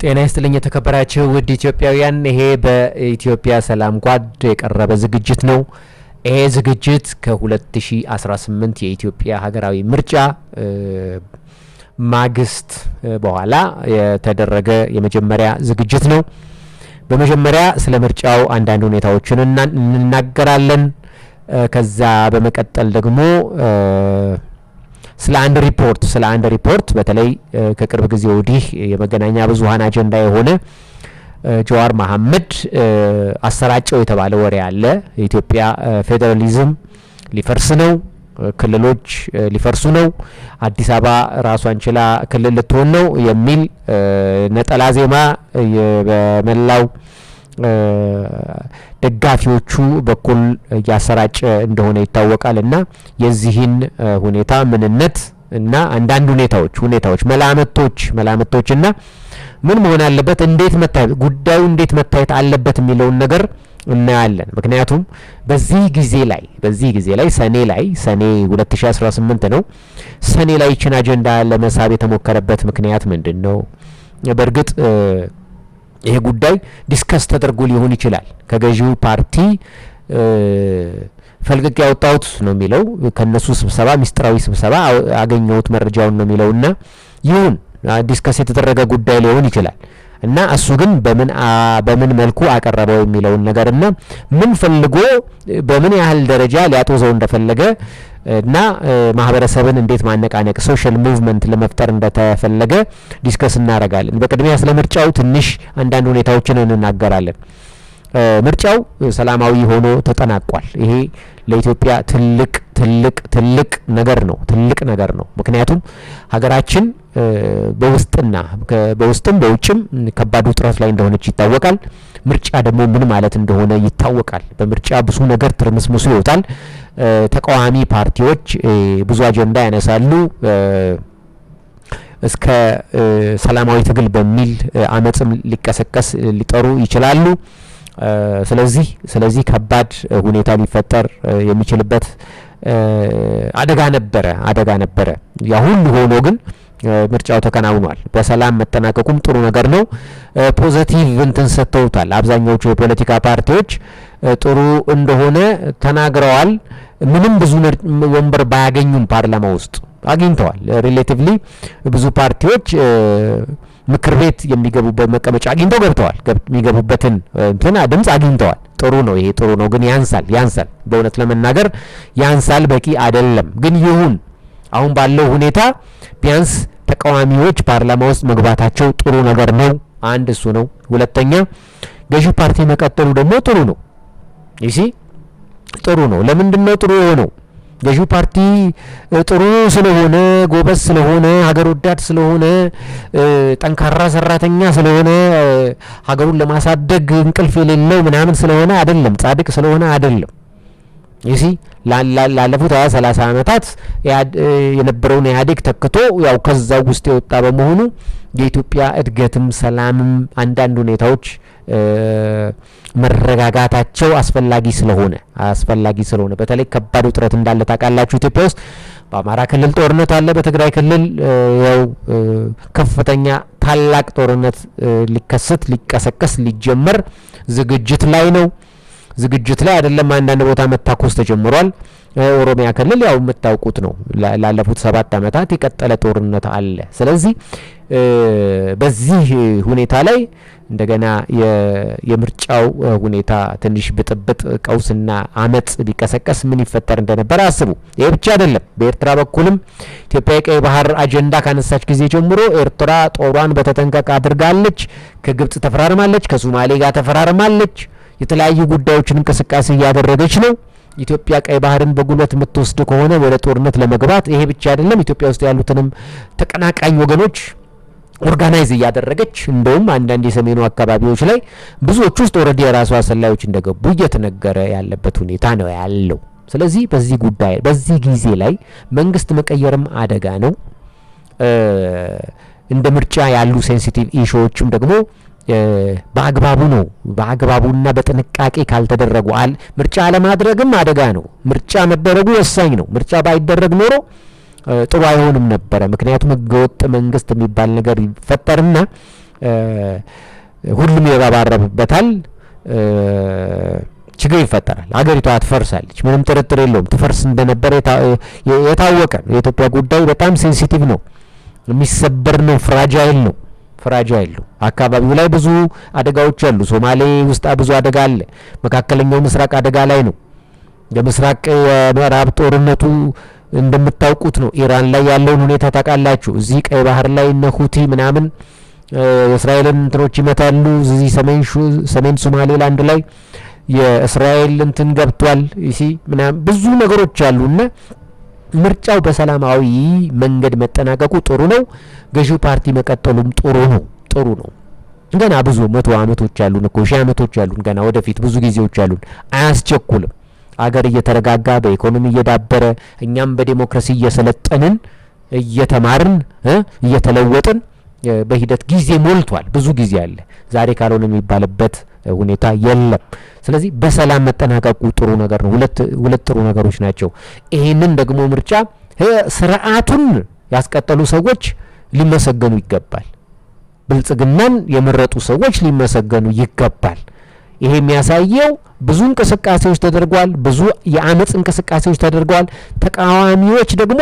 ጤና ይስጥልኝ የተከበራችሁ ውድ ኢትዮጵያውያን፣ ይሄ በኢትዮጵያ ሰላም ጓድ የቀረበ ዝግጅት ነው። ይሄ ዝግጅት ከ2018 የኢትዮጵያ ሀገራዊ ምርጫ ማግስት በኋላ የተደረገ የመጀመሪያ ዝግጅት ነው። በመጀመሪያ ስለ ምርጫው አንዳንድ ሁኔታዎችን እንናገራለን። ከዛ በመቀጠል ደግሞ ስለ አንድ ሪፖርት በተለይ ከቅርብ ጊዜ ወዲህ የመገናኛ ብዙኃን አጀንዳ የሆነ ጀዋር መሐመድ አሰራጨው የተባለ ወሬ አለ። የኢትዮጵያ ፌዴራሊዝም ሊፈርስ ነው፣ ክልሎች ሊፈርሱ ነው፣ አዲስ አበባ ራሷን ችላ ክልል ልትሆን ነው የሚል ነጠላ ዜማ በመላው ደጋፊዎቹ በኩል እያሰራጨ እንደሆነ ይታወቃል። እና የዚህን ሁኔታ ምንነት እና አንዳንድ ሁኔታዎች መላምቶች እና ምን መሆን አለበት፣ እንዴት መታየት፣ ጉዳዩ እንዴት መታየት አለበት የሚለውን ነገር እናያለን። ምክንያቱም በዚህ ጊዜ ላይ ሰኔ ላይ፣ ሰኔ 2018 ነው። ሰኔ ላይ ይችን አጀንዳ ለመሳብ የተሞከረበት ምክንያት ምንድን ነው? በእርግጥ ይሄ ጉዳይ discuss ተደርጎ ሊሆን ይችላል። ከገዢው ፓርቲ ፈልቅቄ ያወጣሁት ነው የሚለው፣ ከነሱ ስብሰባ፣ ሚስጥራዊ ስብሰባ አገኘሁት መረጃውን ነው የሚለው። እና ይሁን discuss የተደረገ ጉዳይ ሊሆን ይችላል። እና እሱ ግን በምን መልኩ አቀረበው የሚለውን ነገር እና ምን ፈልጎ በምን ያህል ደረጃ ሊያጦዘው እንደፈለገ እና ማህበረሰብን እንዴት ማነቃነቅ፣ social movement ለመፍጠር እንደተፈለገ discuss እናደርጋለን። በቅድሚያ ስለ ምርጫው ትንሽ አንዳንድ ሁኔታዎችን እንናገራለን። ምርጫው ሰላማዊ ሆኖ ተጠናቋል። ይሄ ለኢትዮጵያ ትልቅ ትልቅ ትልቅ ነገር ነው። ትልቅ ነገር ነው። ምክንያቱም ሀገራችን በውስጥና በውስጥም በውጭም ከባድ ውጥረት ላይ እንደሆነች ይታወቃል። ምርጫ ደግሞ ምን ማለት እንደሆነ ይታወቃል። በምርጫ ብዙ ነገር ትርምስምሱ ይወጣል። ተቃዋሚ ፓርቲዎች ብዙ አጀንዳ ያነሳሉ። እስከ ሰላማዊ ትግል በሚል አመፅም ሊቀሰቀስ ሊጠሩ ይችላሉ። ስለዚህ ከባድ ሁኔታ ሊፈጠር የሚችልበት አደጋ ነበረ። ያ ሁሉ ሆኖ ግን ምርጫው ተከናውኗል። በሰላም መጠናቀቁም ጥሩ ነገር ነው። Positive እንትን ሰጥተውታል። አብዛኛዎቹ የፖለቲካ ፓርቲዎች ጥሩ እንደሆነ ተናግረዋል። ምንም ብዙ ወንበር ባያገኙም ፓርላማ ውስጥ አግኝተዋል። Relatively ብዙ ፓርቲዎች ምክር ቤት የሚገቡበት መቀመጫ አግኝተው ገብተዋል። የሚገቡበትን እንትን ድምጽ አግኝተዋል። ጥሩ ነው። ይሄ ጥሩ ነው፣ ግን ያንሳል፣ ያንሳል። በእውነት ለመናገር ያንሳል፣ በቂ አይደለም። ግን ይሁን፣ አሁን ባለው ሁኔታ ቢያንስ ተቃዋሚዎች ፓርላማ ውስጥ መግባታቸው ጥሩ ነገር ነው። አንድ እሱ ነው። ሁለተኛ ገዢው ፓርቲ መቀጠሉ ደግሞ ጥሩ ነው። You see፣ ጥሩ ነው። ለምንድን ነው ጥሩ የሆነው? ገዢው ፓርቲ ጥሩ ስለሆነ፣ ጎበዝ ስለሆነ፣ ሀገር ወዳድ ስለሆነ፣ ጠንካራ ሰራተኛ ስለሆነ፣ ሀገሩን ለማሳደግ እንቅልፍ የሌለው ምናምን ስለሆነ አይደለም። ጻድቅ ስለሆነ አይደለም። You see፣ ላለፉት 20 30 ዓመታት የነበረውን ኢህአዴግ ተክቶ ያው ከዛው ውስጥ የወጣ በመሆኑ የኢትዮጵያ እድገትም ሰላምም አንዳንድ ሁኔታዎች መረጋጋታቸው አስፈላጊ ስለሆነ፣ በተለይ ከባድ ውጥረት እንዳለ ታውቃላችሁ። ኢትዮጵያ ውስጥ በአማራ ክልል ጦርነት አለ። በትግራይ ክልል ያው ከፍተኛ ታላቅ ጦርነት ሊከሰት፣ ሊቀሰቀስ፣ ሊጀመር ዝግጅት ላይ ነው። ዝግጅት ላይ አይደለም፣ አንዳንድ ቦታ መታኮስ ተጀምሯል። ኦሮሚያ ክልል ያው የምታውቁት ነው። ላለፉት 7 ዓመታት የቀጠለ ጦርነት አለ። ስለዚህ በዚህ ሁኔታ ላይ እንደገና የምርጫው ሁኔታ ትንሽ ብጥብጥ፣ ቀውስና አመጽ ቢቀሰቀስ ምን ይፈጠር እንደነበረ አስቡ። ይህ ብቻ አይደለም። በኤርትራ በኩልም ኢትዮጵያ የቀይ ባህር አጀንዳ ካነሳች ጊዜ ጀምሮ ኤርትራ ጦሯን በተጠንቀቅ አድርጋለች። ከግብጽ ተፈራርማለች፣ ከሶማሌ ጋር ተፈራርማለች። የተለያዩ ጉዳዮችን እንቅስቃሴ እያደረገች ነው። ኢትዮጵያ ቀይ ባህርን በጉልበት የምትወስድ ከሆነ ወደ ጦርነት ለመግባት፣ ይሄ ብቻ አይደለም፣ ኢትዮጵያ ውስጥ ያሉትንም ተቀናቃኝ ወገኖች organize እያደረገች፣ እንደውም አንዳንድ የሰሜኑ አካባቢዎች ላይ ብዙዎች ውስጥ already የራሷ ሰላዮች እንደገቡ እየተነገረ ያለበት ሁኔታ ነው ያለው። ስለዚህ በዚህ ጉዳይ በዚህ ጊዜ ላይ መንግስት መቀየርም አደጋ ነው። እንደ ምርጫ ያሉ sensitive issue ዎችም ደግሞ በአግባቡ ነው በአግባቡና በጥንቃቄ ካልተደረጉ ምርጫ አለማድረግም አደጋ ነው። ምርጫ መደረጉ ወሳኝ ነው። ምርጫ ባይደረግ ኖሮ ጥሩ አይሆንም ነበረ። ምክንያቱም ህገወጥ መንግስት የሚባል ነገር ይፈጠርና ሁሉም ይረባረብበታል። ችግር ይፈጠራል። አገሪቷ ትፈርሳለች። ምንም ጥርጥር የለውም። ትፈርስ እንደነበረ የታወቀ ነው። የኢትዮጵያ ጉዳይ በጣም sensitive ነው። የሚሰበር ነው። Fragile ነው። Fragile ነው። አካባቢው ላይ ብዙ አደጋዎች አሉ። ሶማሌ ውስጥ ብዙ አደጋ አለ። መካከለኛው ምስራቅ አደጋ ላይ ነው። የምስራቅ የምዕራብ ጦርነቱ እንደምታውቁት ነው። ኢራን ላይ ያለውን ሁኔታ ታውቃላችሁ። እዚህ ቀይ ባህር ላይ እነ ሁቲ ምናምን የእስራኤልን እንትኖች ይመታሉ። እዚህ ሰሜን ሶማሌላንድ ላይ የእስራኤል እንትን ገብቷል። You see፣ ምናምን ብዙ ነገሮች አሉና ምርጫው በሰላማዊ መንገድ መጠናቀቁ ጥሩ ነው። ገዢው ፓርቲ መቀጠሉም ጥሩ ነው። ጥሩ ነው። ገና ብዙ መቶ አመቶች አሉን እኮ፣ ሺህ አመቶች አሉን። ገና ወደፊት ብዙ ጊዜዎች አሉን። አያስቸኩልም። አገር እየተረጋጋ፣ በኢኮኖሚ እየዳበረ፣ እኛም በዴሞክራሲ እየሰለጠንን፣ እየተማርን፣ እየተለወጥን በሂደት ጊዜ ሞልቷል። ብዙ ጊዜ አለ። ዛሬ ካልሆነ የሚባልበት ሁኔታ የለም። ስለዚህ በሰላም መጠናቀቁ ጥሩ ነገር ነው። ሁለት ሁለት ጥሩ ነገሮች ናቸው። ይሄንን ደግሞ ምርጫ ስርዓቱን ያስቀጠሉ ሰዎች ሊመሰገኑ ይገባል። ብልጽግናን የመረጡ ሰዎች ሊመሰገኑ ይገባል። ይሄ የሚያሳየው ብዙ እንቅስቃሴዎች ተደርጓል። ብዙ የአመፅ እንቅስቃሴዎች ተደርገዋል። ተቃዋሚዎች ደግሞ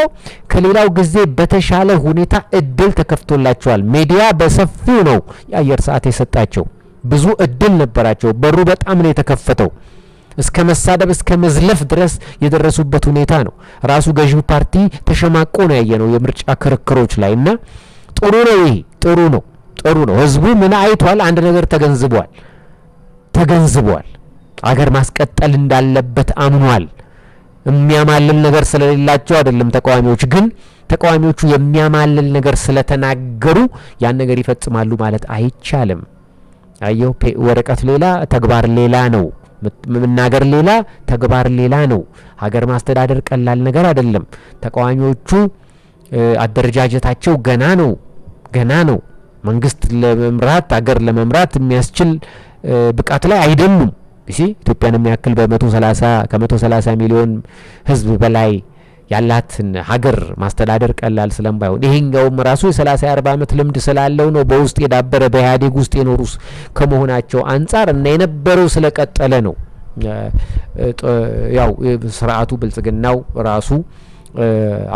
ከሌላው ጊዜ በተሻለ ሁኔታ እድል ተከፍቶላቸዋል። ሚዲያ በሰፊው ነው የአየር ሰዓት የሰጣቸው። ብዙ እድል ነበራቸው። በሩ በጣም ነው የተከፈተው። እስከ መሳደብ፣ እስከ መዝለፍ ድረስ የደረሱበት ሁኔታ ነው። ራሱ ገዢው ፓርቲ ተሸማቆ ነው ያየነው የምርጫ ክርክሮች ላይ። እና ጥሩ ነው። ይሄ ጥሩ ነው። ጥሩ ነው። ህዝቡ ምን አይቷል? አንድ ነገር ተገንዝቧል። ተገንዝቧል። አገር ማስቀጠል እንዳለበት አምኗል። የሚያማልል ነገር ስለሌላቸው አይደለም ተቃዋሚዎች። ግን ተቃዋሚዎቹ የሚያማልል ነገር ስለተናገሩ ያን ነገር ይፈጽማሉ ማለት አይቻልም። አየው፣ ወረቀት ሌላ፣ ተግባር ሌላ ነው። መናገር ሌላ፣ ተግባር ሌላ ነው። ሀገር ማስተዳደር ቀላል ነገር አይደለም። ተቃዋሚዎቹ አደረጃጀታቸው ገና ነው፣ ገና ነው። መንግስት ለመምራት፣ ሀገር ለመምራት የሚያስችል ብቃት ላይ አይደሉም። እሺ፣ ኢትዮጵያን የሚያክል በ130 ከ130 ሚሊዮን ህዝብ በላይ ያላትን ሀገር ማስተዳደር ቀላል ስለማይሆን፣ ይሄኛውም ራሱ የ30 የ40 ዓመት ልምድ ስላለው ነው፣ በውስጥ የዳበረ፣ በኢህአዴግ ውስጥ የኖሩ ከመሆናቸው አንጻር እና የነበረው ስለቀጠለ ነው። ያው ስርዓቱ ብልጽግናው ራሱ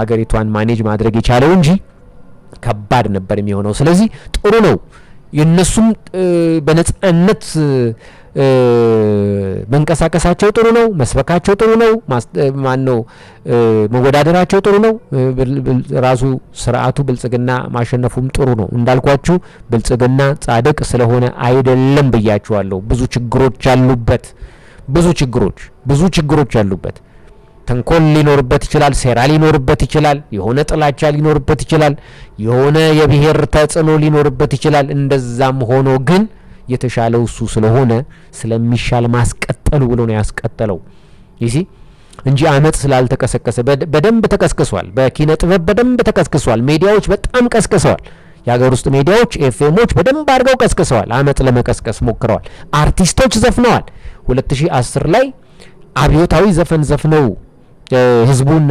አገሪቷን manage ማድረግ የቻለው እንጂ ከባድ ነበር የሚሆነው። ስለዚህ ጥሩ ነው። የእነሱም በነጻነት መንቀሳቀሳቸው ጥሩ ነው። መስበካቸው ጥሩ ነው። ማን ነው፣ መወዳደራቸው ጥሩ ነው። ራሱ ስርዓቱ ብልጽግና ማሸነፉም ጥሩ ነው። እንዳልኳችሁ ብልጽግና ጻድቅ ስለሆነ አይደለም ብያችኋለሁ። ብዙ ችግሮች አሉበት። ብዙ ችግሮች፣ ብዙ ችግሮች አሉበት። ተንኮል ሊኖርበት ይችላል። ሴራ ሊኖርበት ይችላል። የሆነ ጥላቻ ሊኖርበት ይችላል። የሆነ የብሔር ተጽዕኖ ሊኖርበት ይችላል። እንደዛም ሆኖ ግን የተሻለው እሱ ስለሆነ፣ ስለሚሻል ማስቀጠሉ ብሎ ነው ያስቀጠለው። You see፣ እንጂ አመፅ ስላልተቀሰቀሰ፣ በደንብ ተቀስቅሷል። በኪነ ጥበብ በደንብ ተቀስቅሷል። ሚዲያዎች በጣም ቀስቅሰዋል። የሀገር ውስጥ ሚዲያዎች፣ ኤፍኤሞች በደንብ አድርገው ቀስቅሰዋል። አመፅ ለመቀስቀስ ሞክረዋል። አርቲስቶች ዘፍነዋል። 2010 ላይ አብዮታዊ ዘፈን ዘፍነው፣ ህዝቡን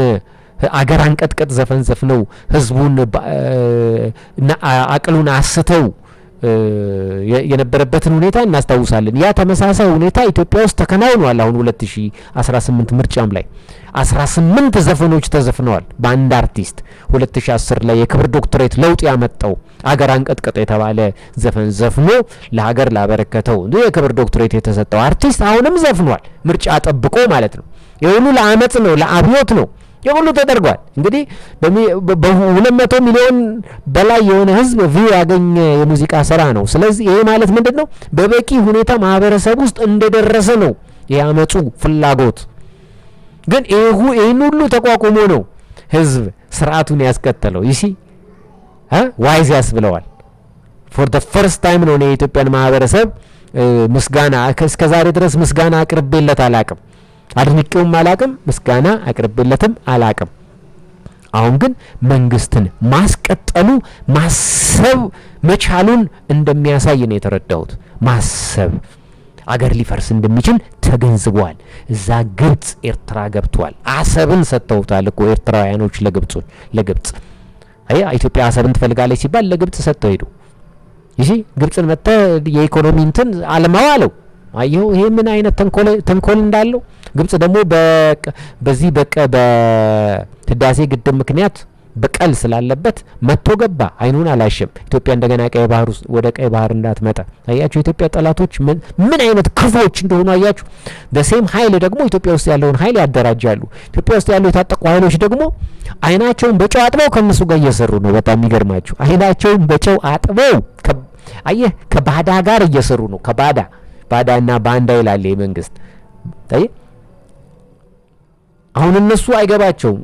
አገር አንቀጥቅጥ ዘፈን ዘፍነው፣ ህዝቡን አቅሉን አስተው የነበረበትን ሁኔታ እናስታውሳለን። ያ ተመሳሳይ ሁኔታ ኢትዮጵያ ውስጥ ተከናውኗል። አሁን 2018 ምርጫም ላይ 18 ዘፈኖች ተዘፍነዋል በአንድ አርቲስት። 2010 ላይ የክብር ዶክትሬት ለውጥ ያመጣው አገር አንቀጥቅጥ የተባለ ዘፈን ዘፍኖ ለሀገር ላበረከተው የክብር ዶክትሬት የተሰጠው አርቲስት አሁንም ዘፍኗል። ምርጫ ጠብቆ ማለት ነው። ይህ ሁሉ ለአመፅ ነው፣ ለአብዮት ነው። ይህ ሁሉ ተደርጓል። እንግዲህ በ200 ሚሊዮን በላይ የሆነ ህዝብ view ያገኘ የሙዚቃ ስራ ነው። ስለዚህ ይሄ ማለት ምንድን ነው? በበቂ ሁኔታ ማህበረሰብ ውስጥ እንደደረሰ ነው የአመፁ ፍላጎት። ግን ይህን ሁሉ ተቋቁሞ ነው ህዝብ ስርዓቱን ያስቀጠለው። You see፣ wise ያስብለዋል። For the first time ነው እኔ የኢትዮጵያን ማህበረሰብ ምስጋና፣ እስከ ዛሬ ድረስ ምስጋና አቅርቤለት አላቅም። አድንቄውም አላቅም፣ ምስጋና አቅርቤለትም አላቅም። አሁን ግን መንግስትን ማስቀጠሉ ማሰብ መቻሉን እንደሚያሳይ ነው የተረዳሁት። ማሰብ፣ አገር ሊፈርስ እንደሚችል ተገንዝቧል። እዛ ግብጽ ኤርትራ ገብቷል። አሰብን ሰጥተውታል እኮ ኤርትራውያኖች ለግብጾች፣ ለግብጽ። አይ፣ ኢትዮጵያ አሰብን ትፈልጋለች ሲባል ለግብጽ ሰጥተው ሄዱ። ይህ ግብፅን መጥተ የኢኮኖሚ እንትን አለማው አለው። አየሁ ይሄ ምን አይነት ተንኮል እንዳለው። ግብጽ ደግሞ በዚህ በህዳሴ ግድብ ምክንያት በቀል ስላለበት መጥቶ ገባ። አይኑን አላሸም። ኢትዮጵያ እንደገና ቀይ ባህር ውስጥ ወደ ቀይ ባህር እንዳትመጣ። አያችሁ የኢትዮጵያ ጠላቶች ምን አይነት ክፉዎች እንደሆኑ አያችሁ። The same ኃይል ደግሞ ኢትዮጵያ ውስጥ ያለውን ኃይል ያደራጃሉ። ኢትዮጵያ ውስጥ ያሉ የታጠቁ ኃይሎች ደግሞ አይናቸውን በጨው አጥበው ከእነሱ ጋር እየሰሩ ነው። በጣም የሚገርማችሁ አይናቸውን በጨው አጥበው፣ አየህ፣ ከባዳ ጋር እየሰሩ ነው። ከባዳ፣ ባዳና ባንዳ ይላል ይህ መንግስት። አየህ፣ አሁን እነሱ አይገባቸውም።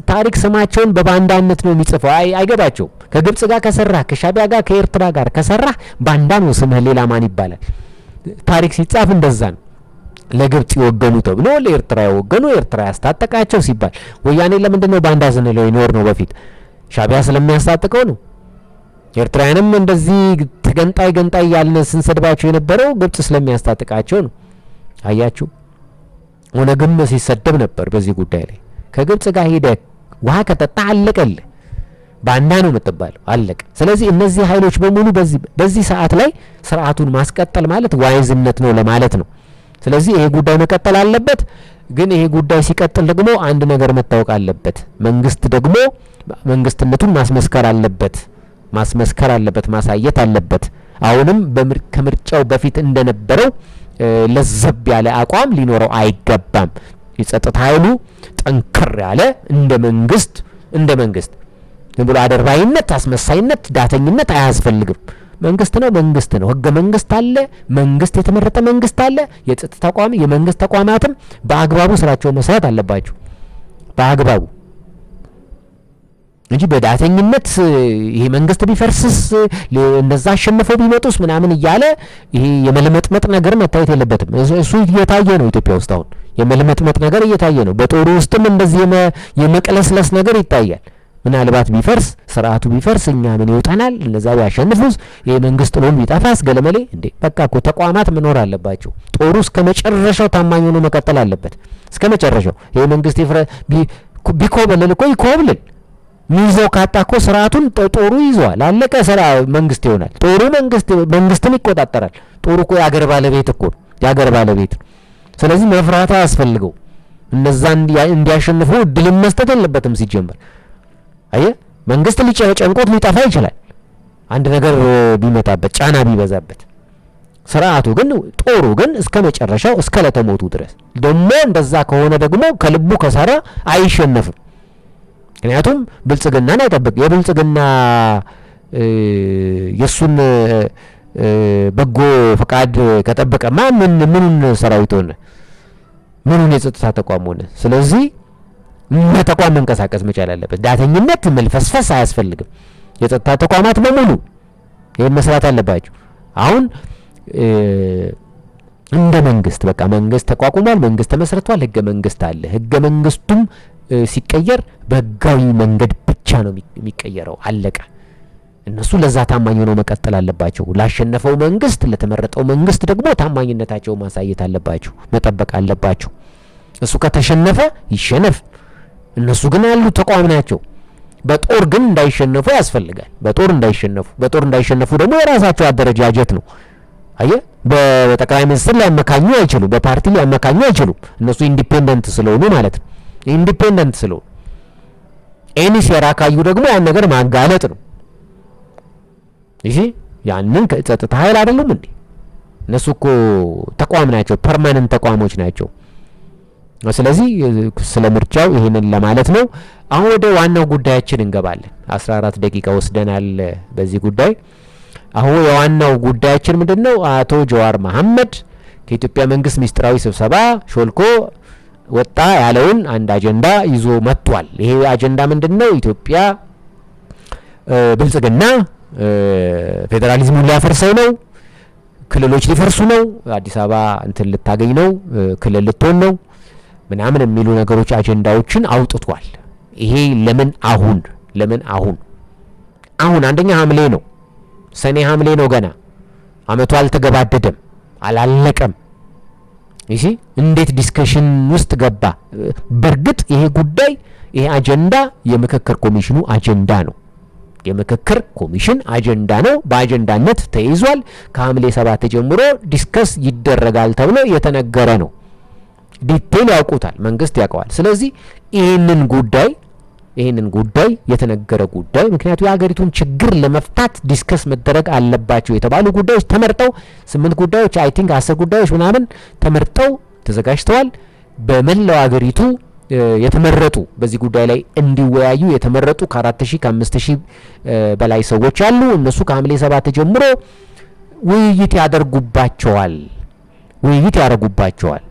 ታሪክ ስማቸውን በባንዳነት ነው የሚጽፈው። አይገባቸውም። ከግብጽ ጋር ከሰራህ፣ ከሻቢያ ጋር፣ ከኤርትራ ጋር ከሰራህ ባንዳ ነው ስምህ። ሌላ ማን ይባላል? ታሪክ ሲጻፍ እንደዛ ነው። ለግብጽ የወገኑ ተብሎ፣ ለኤርትራ የወገኑ፣ ኤርትራ ያስታጠቃቸው ሲባል፣ ወያኔ ለምንድን ነው ባንዳ ስንለው ይኖር ነው በፊት? ሻቢያ ስለሚያስታጥቀው ነው። ኤርትራውያንም እንደዚህ ተገንጣይ ገንጣይ ያልን ስንሰድባቸው የነበረው ግብጽ ስለሚያስታጥቃቸው ነው። አያችሁ፣ ኦነግም ሲሰደብ ነበር በዚህ ጉዳይ ላይ። ከግብጽ ጋር ሄደ ውሃ ከጠጣ አለቀልህ፣ ባንዳ ነው የምትባለው፣ አለቀ። ስለዚህ እነዚህ ኃይሎች በሙሉ በዚህ ሰዓት ላይ ስርዓቱን ማስቀጠል ማለት wise ነት ነው ለማለት ነው። ስለዚህ ይሄ ጉዳይ መቀጠል አለበት። ግን ይሄ ጉዳይ ሲቀጥል ደግሞ አንድ ነገር መታወቅ አለበት። መንግስት ደግሞ መንግስትነቱን ማስመስከር አለበት፣ ማስመስከር አለበት፣ ማሳየት አለበት። አሁንም ከምርጫው በፊት እንደነበረው ለዘብ ያለ አቋም ሊኖረው አይገባም። የጸጥታ ኃይሉ ጠንከር ያለ እንደ መንግስት፣ ዝም ብሎ አደርባይነት፣ አስመሳይነት፣ ዳተኝነት አያስፈልግም። መንግስት ነው፣ መንግስት ነው። ህገ መንግስት አለ። መንግስት፣ የተመረጠ መንግስት አለ። የጸጥታ ተቋም፣ የመንግስት ተቋማትም በአግባቡ ስራቸውን መስራት አለባቸው። በአግባቡ እንጂ በዳተኝነት ይሄ መንግስት ቢፈርስስ፣ እንደዛ አሸንፈው ቢመጡስ ምናምን እያለ ይሄ የመልመጥመጥ ነገር መታየት የለበትም። እሱ እየታየ ነው ኢትዮጵያ ውስጥ፣ አሁን የመልመጥመጥ ነገር እየታየ ነው። በጦሩ ውስጥም እንደዚህ የመቅለስለስ ነገር ይታያል። ምናልባት ቢፈርስ፣ ስርዓቱ ቢፈርስ እኛ ምን ይውጠናል? እነዛ ቢያሸንፉስ? ይሄ መንግስት ጥሎን ቢጠፋስ? ገለመሌ እንዴ! በቃ እኮ ተቋማት መኖር አለባቸው። ጦሩ እስከ መጨረሻው ታማኝ ሆኖ መቀጠል አለበት። እስከ መጨረሻው። ይሄ መንግስት ቢኮበልል እኮ ይኮብልል። ሚይዘው ካጣ እኮ ስርዓቱን ጦሩ ይዘዋል። አለቀ። ስራ መንግስት ይሆናል። ጦሩ መንግስትን ይቆጣጠራል። ጦሩ እኮ የአገር ባለቤት እኮ ነው። የአገር ባለቤት ነው። ስለዚህ መፍራት አያስፈልገው። እነዛ እንዲያሸንፉ እድልም መስጠት የለበትም ሲጀመር። አየህ፣ መንግስት ጨንቆት ሊጠፋ ይችላል። አንድ ነገር ቢመጣበት፣ ጫና ቢበዛበት። ስርዓቱ ግን፣ ጦሩ ግን እስከ መጨረሻው፣ እስከ ለተሞቱ ድረስ፣ ደግሞ እንደዛ ከሆነ ደግሞ ከልቡ ከሰራ አይሸነፍም። ምክንያቱም ብልጽግናን አይጠብቅ፣ የብልጽግና የእሱን በጎ ፈቃድ ከጠበቀማ ምን ምኑን ሰራዊት ሆነ? ምኑን የጸጥታ ተቋም ሆነ? ስለዚህ እንደ ተቋም መንቀሳቀስ መቻል አለበት። ዳተኝነት፣ መልፈስፈስ አያስፈልግም። የጸጥታ ተቋማት በሙሉ ይህን መስራት አለባቸው። አሁን እንደ መንግስት በቃ መንግስት ተቋቁሟል፣ መንግስት ተመስርቷል፣ ህገ መንግስት አለ። ህገ መንግስቱም ሲቀየር በህጋዊ መንገድ ብቻ ነው የሚቀየረው። አለቀ። እነሱ ለዛ ታማኝ ሆነው መቀጠል አለባቸው። ላሸነፈው መንግስት፣ ለተመረጠው መንግስት ደግሞ ታማኝነታቸው ማሳየት አለባቸው፣ መጠበቅ አለባቸው። እሱ ከተሸነፈ ይሸነፍ። እነሱ ግን ያሉ ተቋም ናቸው። በጦር ግን እንዳይሸነፉ ያስፈልጋል። በጦር እንዳይሸነፉ ደግሞ የራሳቸው አደረጃጀት ነው። አየህ፣ በጠቅላይ ሚኒስትር ሊያመካኙ አይችሉም። በፓርቲ ሊያመካኙ አይችሉም። እነሱ independent ስለሆኑ ማለት ነው። Independent ስለሆኑ any ሴራ ካዩ ደግሞ ያን ነገር ማጋለጥ ነው። እሺ፣ ያንን ከጸጥታ ኃይል አይደሉም እንዴ? እነሱ እኮ ተቋም ናቸው፣ permanent ተቋሞች ናቸው። ስለዚህ ስለ ምርጫው ይሄንን ለማለት ነው። አሁን ወደ ዋናው ጉዳያችን እንገባለን። 14 ደቂቃ ወስደናል በዚህ ጉዳይ። አሁን የዋናው ጉዳያችን ምንድን ነው? አቶ ጀዋር መሐመድ ከኢትዮጵያ መንግስት ሚስጥራዊ ስብሰባ ሾልኮ ወጣ ያለውን አንድ አጀንዳ ይዞ መጥቷል። ይሄ አጀንዳ ምንድን ነው? ኢትዮጵያ ብልጽግና ፌዴራሊዝሙን ሊያፈርሰው ነው፣ ክልሎች ሊፈርሱ ነው፣ አዲስ አበባ እንትን ልታገኝ ነው፣ ክልል ልትሆን ነው ምናምን የሚሉ ነገሮች፣ አጀንዳዎችን አውጥቷል። ይሄ ለምን አሁን፣ ለምን አሁን? አሁን አንደኛ ሐምሌ ነው፣ ሰኔ ሐምሌ ነው፣ ገና አመቱ አልተገባደደም፣ አላለቀም። ይሲ እንዴት discussion ውስጥ ገባ? በእርግጥ ይሄ ጉዳይ፣ ይሄ አጀንዳ የምክክር ኮሚሽኑ አጀንዳ ነው። የምክክር ኮሚሽን አጀንዳ ነው። በአጀንዳነት ተይዟል። ከሐምሌ 7 ጀምሮ discuss ይደረጋል ተብሎ የተነገረ ነው። Detail ያውቁታል፣ መንግስት ያውቀዋል። ስለዚህ ይህንን ጉዳይ የተነገረ ጉዳይ፣ ምክንያቱ የሀገሪቱን ችግር ለመፍታት discuss መደረግ አለባቸው የተባሉ ጉዳዮች ተመርጠው፣ ስምንት ጉዳዮች፣ I think 10 ጉዳዮች ምናምን ተመርጠው ተዘጋጅተዋል። በመላው ሀገሪቱ የተመረጡ፣ በዚህ ጉዳይ ላይ እንዲወያዩ የተመረጡ ከ4,000 ከ5,000 በላይ ሰዎች አሉ። እነሱ ከሐምሌ 7 ጀምሮ ውይይት ያደርጉባቸዋል። ውይይት ያደርጉባቸዋል።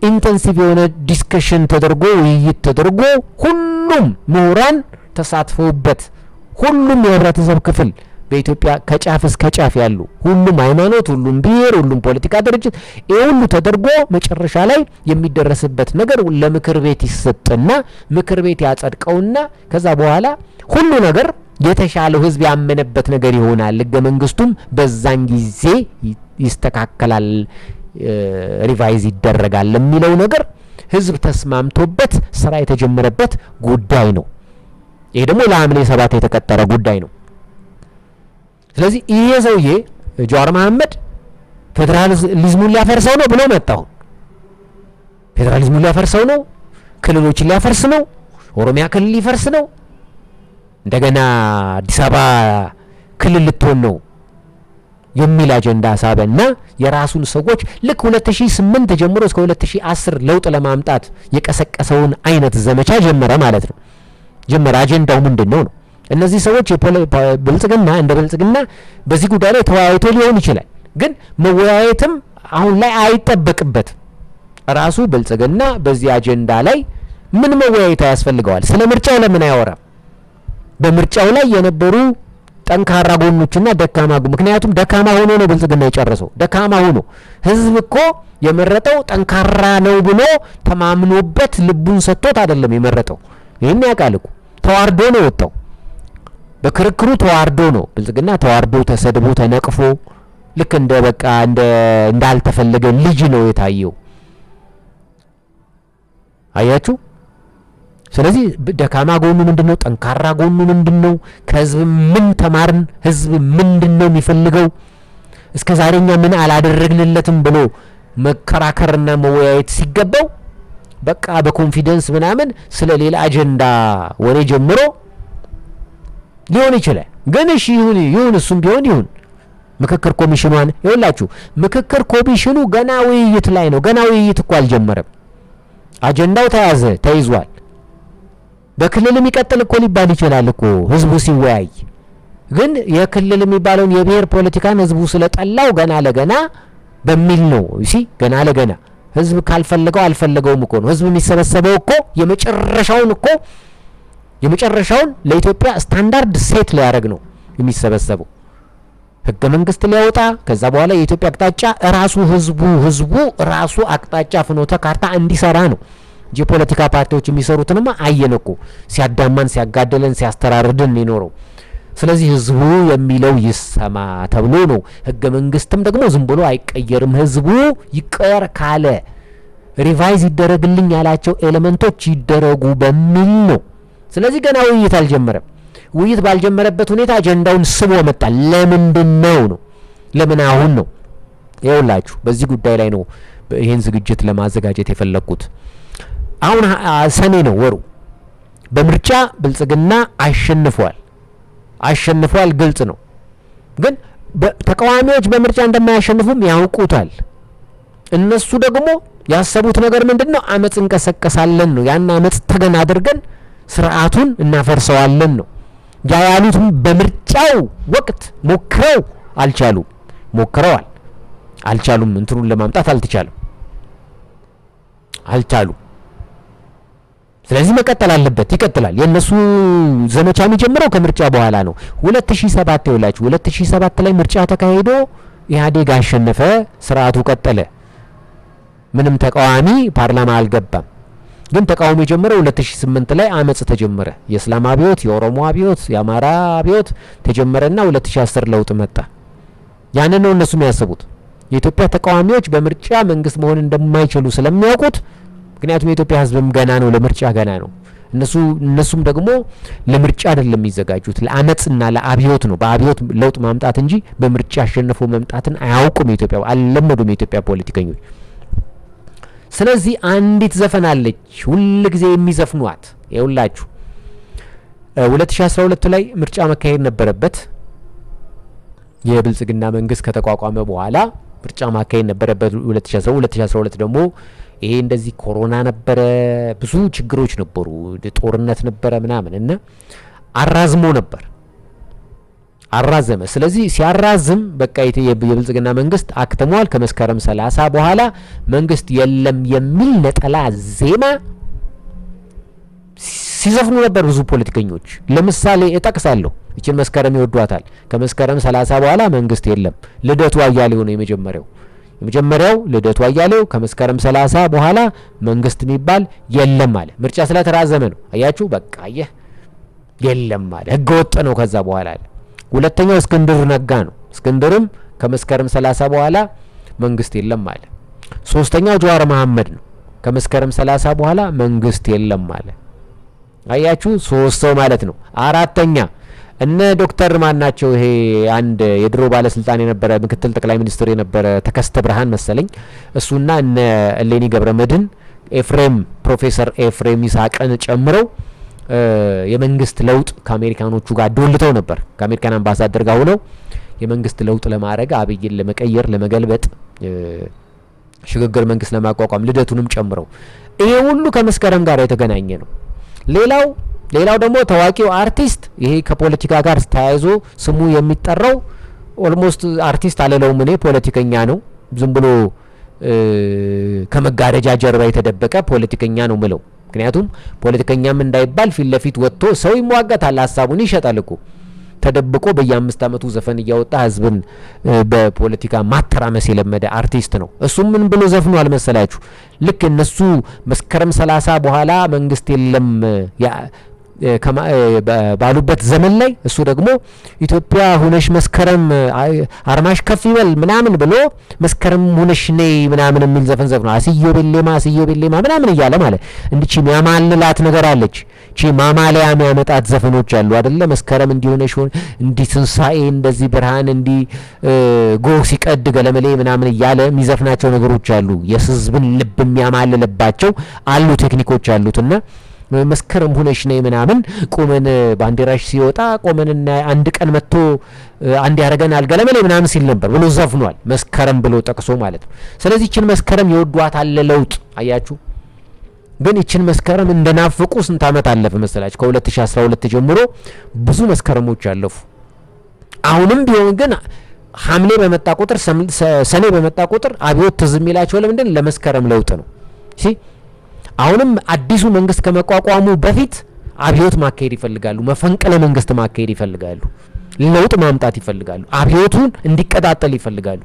Intensive የሆነ discussion ተደርጎ፣ ውይይት ተደርጎ፣ ሁሉም ምሁራን ተሳትፈውበት፣ ሁሉም የህብረተሰብ ክፍል በኢትዮጵያ ከጫፍ እስከ ጫፍ ያሉ፣ ሁሉም ሃይማኖት፣ ሁሉም ብሔር፣ ሁሉም ፖለቲካ ድርጅት፣ ይህ ሁሉ ተደርጎ መጨረሻ ላይ የሚደረስበት ነገር ለምክር ቤት ይሰጥና ምክር ቤት ያጸድቀውና ከዛ በኋላ ሁሉ ነገር የተሻለው ህዝብ ያመነበት ነገር ይሆናል። ህገ መንግስቱም በዛን ጊዜ ይስተካከላል፣ revise ይደረጋል የሚለው ነገር ህዝብ ተስማምቶበት ስራ የተጀመረበት ጉዳይ ነው። ይሄ ደግሞ ለሐምሌ 7 የተቀጠረ ጉዳይ ነው። ስለዚህ ይሄ ሰውዬ ጀዋር መሐመድ ፌዴራሊዝሙን ሊያፈርሰው ነው ብሎ መጣሁ። ፌዴራሊዝሙን ሊያፈርሰው ነው፣ ክልሎችን ሊያፈርስ ነው፣ ኦሮሚያ ክልል ሊፈርስ ነው፣ እንደገና አዲስ አበባ ክልል ልትሆን ነው የሚል አጀንዳ ሳበና የራሱን ሰዎች ልክ 2008 ጀምሮ እስከ 2010 ለውጥ ለማምጣት የቀሰቀሰውን አይነት ዘመቻ ጀመረ ማለት ነው። ጀመረ። አጀንዳው ምንድን ነው ነው? እነዚህ ሰዎች ብልጽግና እንደ ብልጽግና በዚህ ጉዳይ ላይ ተወያይቶ ሊሆን ይችላል። ግን መወያየትም አሁን ላይ አይጠበቅበትም። ራሱ ብልጽግና በዚህ አጀንዳ ላይ ምን መወያየት ያስፈልገዋል? ስለ ምርጫው ለምን አያወራም? በምርጫው ላይ የነበሩ ጠንካራ ጎኖችና ደካማ፣ ምክንያቱም ደካማ ሆኖ ነው ብልጽግና የጨረሰው። ደካማ ሆኖ፣ ህዝብ እኮ የመረጠው ጠንካራ ነው ብሎ ተማምኖበት ልቡን ሰጥቶት አይደለም የመረጠው። ይህን ያውቃል እኮ። ተዋርዶ ነው የወጣው። በክርክሩ ተዋርዶ ነው ብልጽግና፣ ተዋርዶ፣ ተሰድቦ፣ ተነቅፎ፣ ልክ እንደ በቃ እንደ እንዳልተፈለገ ልጅ ነው የታየው። አያችሁ። ስለዚህ ደካማ ጎኑ ምንድን ነው? ጠንካራ ጎኑ ምንድን ነው? ከህዝብ ምን ተማርን? ህዝብ ምንድን ነው የሚፈልገው? እስከ ዛሬ እኛ ምን አላደረግንለትም ብሎ መከራከርና መወያየት ሲገባው በቃ በ confidence ምናምን ስለ ሌላ አጀንዳ ወሬ ጀምሮ ሊሆን ይችላል። ግን እሺ ይሁን ይሁን፣ እሱም ቢሆን ይሁን። ምክክር ኮሚሽኗን ይኸውላችሁ፣ ምክክር ኮሚሽኑ ገና ውይይት ላይ ነው። ገና ውይይት እኮ አልጀመረም። አጀንዳው ተያዘ፣ ተይዟል። በክልል የሚቀጥል እኮ ሊባል ይችላል እኮ ህዝቡ ሲወያይ። ግን የክልል የሚባለውን የብሔር ፖለቲካን ህዝቡ ስለጠላው ገና ለገና በሚል ነው። See፣ ገና ለገና ህዝብ ካልፈለገው አልፈለገውም እኮ ነው። ህዝብ የሚሰበሰበው እኮ የመጨረሻውን ለኢትዮጵያ standard set ሊያደርግ ነው የሚሰበሰበው። ህገ መንግስት ሊያወጣ፣ ከዛ በኋላ የኢትዮጵያ አቅጣጫ ራሱ ህዝቡ ራሱ አቅጣጫ ፍኖተ ካርታ እንዲሰራ ነው እንጂ የፖለቲካ ፓርቲዎች የሚሰሩትንማ አየን እኮ፣ ሲያዳማን፣ ሲያጋድለን፣ ሲያስተራርድን የኖረው። ስለዚህ ህዝቡ የሚለው ይሰማ ተብሎ ነው። ህገ መንግስትም ደግሞ ዝም ብሎ አይቀየርም። ህዝቡ ይቀየር ካለ፣ revise ይደረግልኝ ያላቸው element ኦች ይደረጉ በሚል ነው። ስለዚህ ገና ውይይት አልጀመረም። ውይይት ባልጀመረበት ሁኔታ አጀንዳውን ስቦ መጣ። ለምንድን ነው ነው? ለምን አሁን ነው? ይኸውላችሁ በዚህ ጉዳይ ላይ ነው ይህን ዝግጅት ለማዘጋጀት የፈለግኩት። አሁን ሰኔ ነው ወሩ። በምርጫ ብልጽግና አሸንፏል፣ አሸንፏል፣ ግልጽ ነው። ግን ተቃዋሚዎች በምርጫ እንደማያሸንፉም ያውቁታል። እነሱ ደግሞ ያሰቡት ነገር ምንድን ነው? አመፅ እንቀሰቀሳለን ነው። ያን አመፅ ተገን አድርገን ስርዓቱን እናፈርሰዋለን ነው። ያ ያሉትም በምርጫው ወቅት ሞክረው አልቻሉም። ሞክረዋል፣ አልቻሉም። እንትኑን ለማምጣት አልተቻለም፣ አልቻሉም። ስለዚህ መቀጠል አለበት፣ ይቀጥላል። የእነሱ ዘመቻ የሚጀምረው ከምርጫ በኋላ ነው። 2007 ይኸውላችሁ፣ 2007 ላይ ምርጫ ተካሂዶ ኢህአዴግ አሸነፈ፣ ስርዓቱ ቀጠለ። ምንም ተቃዋሚ ፓርላማ አልገባም። ግን ተቃውሞ የጀመረው 2008 ላይ አመጽ ተጀመረ። የእስላም አብዮት፣ የኦሮሞ አብዮት፣ የአማራ አብዮት ተጀመረና 2010 ለውጥ መጣ። ያንን ነው እነሱ የሚያስቡት። የኢትዮጵያ ተቃዋሚዎች በምርጫ መንግስት መሆን እንደማይችሉ ስለሚያውቁት፣ ምክንያቱም የኢትዮጵያ ሕዝብም ገና ነው፣ ለምርጫ ገና ነው። እነሱም ደግሞ ለምርጫ አይደለም የሚዘጋጁት፣ ለአመፅና ለአብዮት ነው። በአብዮት ለውጥ ማምጣት እንጂ በምርጫ አሸንፎ መምጣትን አያውቁም። የኢትዮጵያ አልለመዱም የኢትዮጵያ ፖለቲከኞች። ስለዚህ አንዲት ዘፈን አለች ሁል ጊዜ የሚዘፍኗት፣ ይኸውላችሁ። 2012 ላይ ምርጫ መካሄድ ነበረበት። የብልጽግና መንግስት ከተቋቋመ በኋላ ምርጫ ማካሄድ ነበረበት። 2012 ደግሞ ይሄ እንደዚህ ኮሮና ነበረ፣ ብዙ ችግሮች ነበሩ፣ ጦርነት ነበረ ምናምን እና አራዝሞ ነበር፣ አራዘመ። ስለዚህ ሲያራዝም በቃ የብልጽግና መንግስት አክትሟል፣ ከመስከረም 30 በኋላ መንግስት የለም የሚል ነጠላ ዜማ ሲዘፍኑ ነበር ብዙ ፖለቲከኞች። ለምሳሌ እጠቅሳለሁ፣ ይችን መስከረም ይወዷታል። ከመስከረም 30 በኋላ መንግስት የለም። ልደቱ አያሌው ነው የመጀመሪያው። የመጀመሪያው ልደቱ አያሌው ከመስከረም 30 በኋላ መንግስት የሚባል የለም አለ። ምርጫ ስለተራዘመ ነው። አያችሁ፣ በቃ አየህ፣ የለም አለ። ህገወጥ ነው ከዛ በኋላ አለ። ሁለተኛው እስክንድር ነጋ ነው። እስክንድርም ከመስከረም 30 በኋላ መንግስት የለም አለ። ሶስተኛው ጀዋር መሐመድ ነው። ከመስከረም 30 በኋላ መንግስት የለም አለ። አያችሁ፣ ሶስት ሰው ማለት ነው። አራተኛ እነ ዶክተር ማን ናቸው? ይሄ አንድ የድሮ ባለስልጣን የነበረ፣ ምክትል ጠቅላይ ሚኒስትር የነበረ፣ ተከስተ ብርሃን መሰለኝ። እሱና እነ እሌኒ ገብረ መድህን፣ ኤፍሬም፣ ፕሮፌሰር ኤፍሬም ይስሐቅን ጨምረው የመንግስት ለውጥ ከአሜሪካኖቹ ጋር ዶልተው ነበር። ከአሜሪካን አምባሳደር ጋር ሆነው የመንግስት ለውጥ ለማድረግ፣ አብይን ለመቀየር፣ ለመገልበጥ፣ ሽግግር መንግስት ለማቋቋም ልደቱንም ጨምረው። ይሄ ሁሉ ከመስከረም ጋር የተገናኘ ነው። ሌላው ደግሞ ታዋቂው አርቲስት፣ ይሄ ከፖለቲካ ጋር ተያይዞ ስሙ የሚጠራው፣ almost አርቲስት አልለውም እኔ፣ ፖለቲከኛ ነው። ዝም ብሎ ከመጋረጃ ጀርባ የተደበቀ ፖለቲከኛ ነው ምለው። ምክንያቱም ፖለቲከኛም እንዳይባል ፊት ለፊት ወጥቶ ሰው ይሟገታል፣ ሀሳቡን ይሸጣል እኮ። ተደብቆ በየ5 ዓመቱ ዘፈን እያወጣ ህዝብን በፖለቲካ ማተራመስ የለመደ አርቲስት ነው። እሱም ምን ብሎ ዘፍኗል መሰላችሁ? ልክ እነሱ መስከረም 30 በኋላ መንግስት የለም ባሉበት ዘመን ላይ እሱ ደግሞ ኢትዮጵያ ሁነሽ መስከረም፣ አርማሽ ከፍ ይበል ምናምን ብሎ፣ መስከረም ሁነሽ ነይ ምናምን የሚል ዘፈን ዘፍኗል። አስዮ ቤሌማ አስዮ ቤሌማ ምናምን እያለ ማለት እንዲቺ የሚያማልላት ነገር አለች። ቺ ማማለያ የሚያመጣት ዘፈኖች አሉ አይደለ? መስከረም እንዲሆነሽ እንዲ ትንሳኤ እንደዚህ ብርሃን እንዲ ጎህ ሲቀድ ገለመሌ ምናምን እያለ የሚዘፍናቸው ነገሮች አሉ። የህዝብን ልብ የሚያማልልባቸው አሉ፣ ቴክኒኮች አሉትና መስከረም ሁነሽ ነይ ምናምን፣ ቆመን ባንዲራሽ ሲወጣ ቆመን እና አንድ ቀን መጥቶ አንድ ያደርገናል ገለመሌ ምናምን ሲል ነበር ብሎ ዘፍኗል። መስከረም ብሎ ጠቅሶ ማለት ነው። ስለዚህ ይችን መስከረም የወዷታል ለውጥ፣ አያችሁ። ግን ይችን መስከረም እንደናፈቁ ስንት ዓመት አለፈ መሰላችሁ? ከ2012 ጀምሮ ብዙ መስከረሞች አለፉ። አሁንም ቢሆን ግን ሐምሌ በመጣ ቁጥር፣ ሰኔ በመጣ ቁጥር አብዮት ትዝ የሚላቸው ለምንድን? ለመስከረም ለውጥ ነው። See፣ አሁንም አዲሱ መንግስት ከመቋቋሙ በፊት አብዮት ማካሄድ ይፈልጋሉ። መፈንቅለ መንግስት ማካሄድ ይፈልጋሉ። ለውጥ ማምጣት ይፈልጋሉ። አብዮቱን እንዲቀጣጠል ይፈልጋሉ።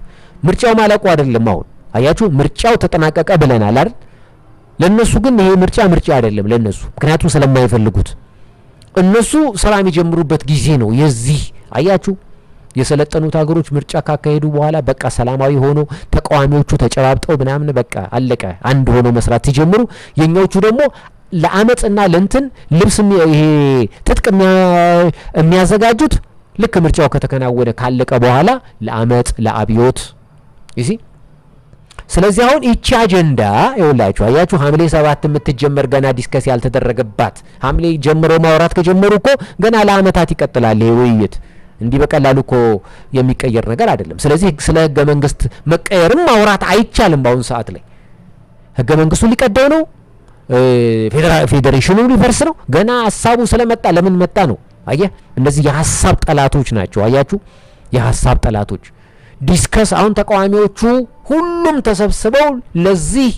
ምርጫው ማለቁ አይደለም። አሁን አያችሁ፣ ምርጫው ተጠናቀቀ ብለናል አይደል? ለነሱ ግን ይሄ ምርጫ ምርጫ አይደለም ለነሱ፣ ምክንያቱም ስለማይፈልጉት። እነሱ ስራ የሚጀምሩበት ጊዜ ነው። የዚህ አያችሁ፣ የሰለጠኑት ሀገሮች ምርጫ ካካሄዱ በኋላ በቃ ሰላማዊ ሆኖ ተቃዋሚዎቹ ተጨባብጠው ምናምን በቃ አለቀ፣ አንድ ሆኖ መስራት ሲጀምሩ፣ የኛዎቹ ደግሞ ለአመፅና ለእንትን ልብስ ይሄ ትጥቅ የሚያዘጋጁት ልክ ምርጫው ከተከናወነ፣ ካለቀ በኋላ ለአመፅ፣ ለአብዮት፣ you see። ስለዚህ አሁን ይቺ አጀንዳ ይኸውላችሁ፣ አያችሁ፣ ሐምሌ 7 የምትጀመር፣ ገና discuss ያልተደረገባት፣ ሐምሌ ጀምረው ማውራት ከጀመሩ እኮ ገና ለአመታት ይቀጥላል ይሄ ውይይት። እንዲህ በቀላሉ እኮ የሚቀየር ነገር አይደለም። ስለዚህ ስለ ህገ መንግስት መቀየርም ማውራት አይቻልም። በአሁኑ ሰዓት ላይ ህገ መንግስቱ ሊቀደው ነው፣ ፌዴሬሽኑ ሊፈርስ ነው። ገና ሀሳቡ ስለመጣ ለምን መጣ ነው። አየህ፣ እነዚህ የሀሳብ ጠላቶች ናቸው። አያችሁ፣ የሀሳብ ጠላቶች discuss አሁን ተቃዋሚዎቹ ሁሉም ተሰብስበው ለዚህ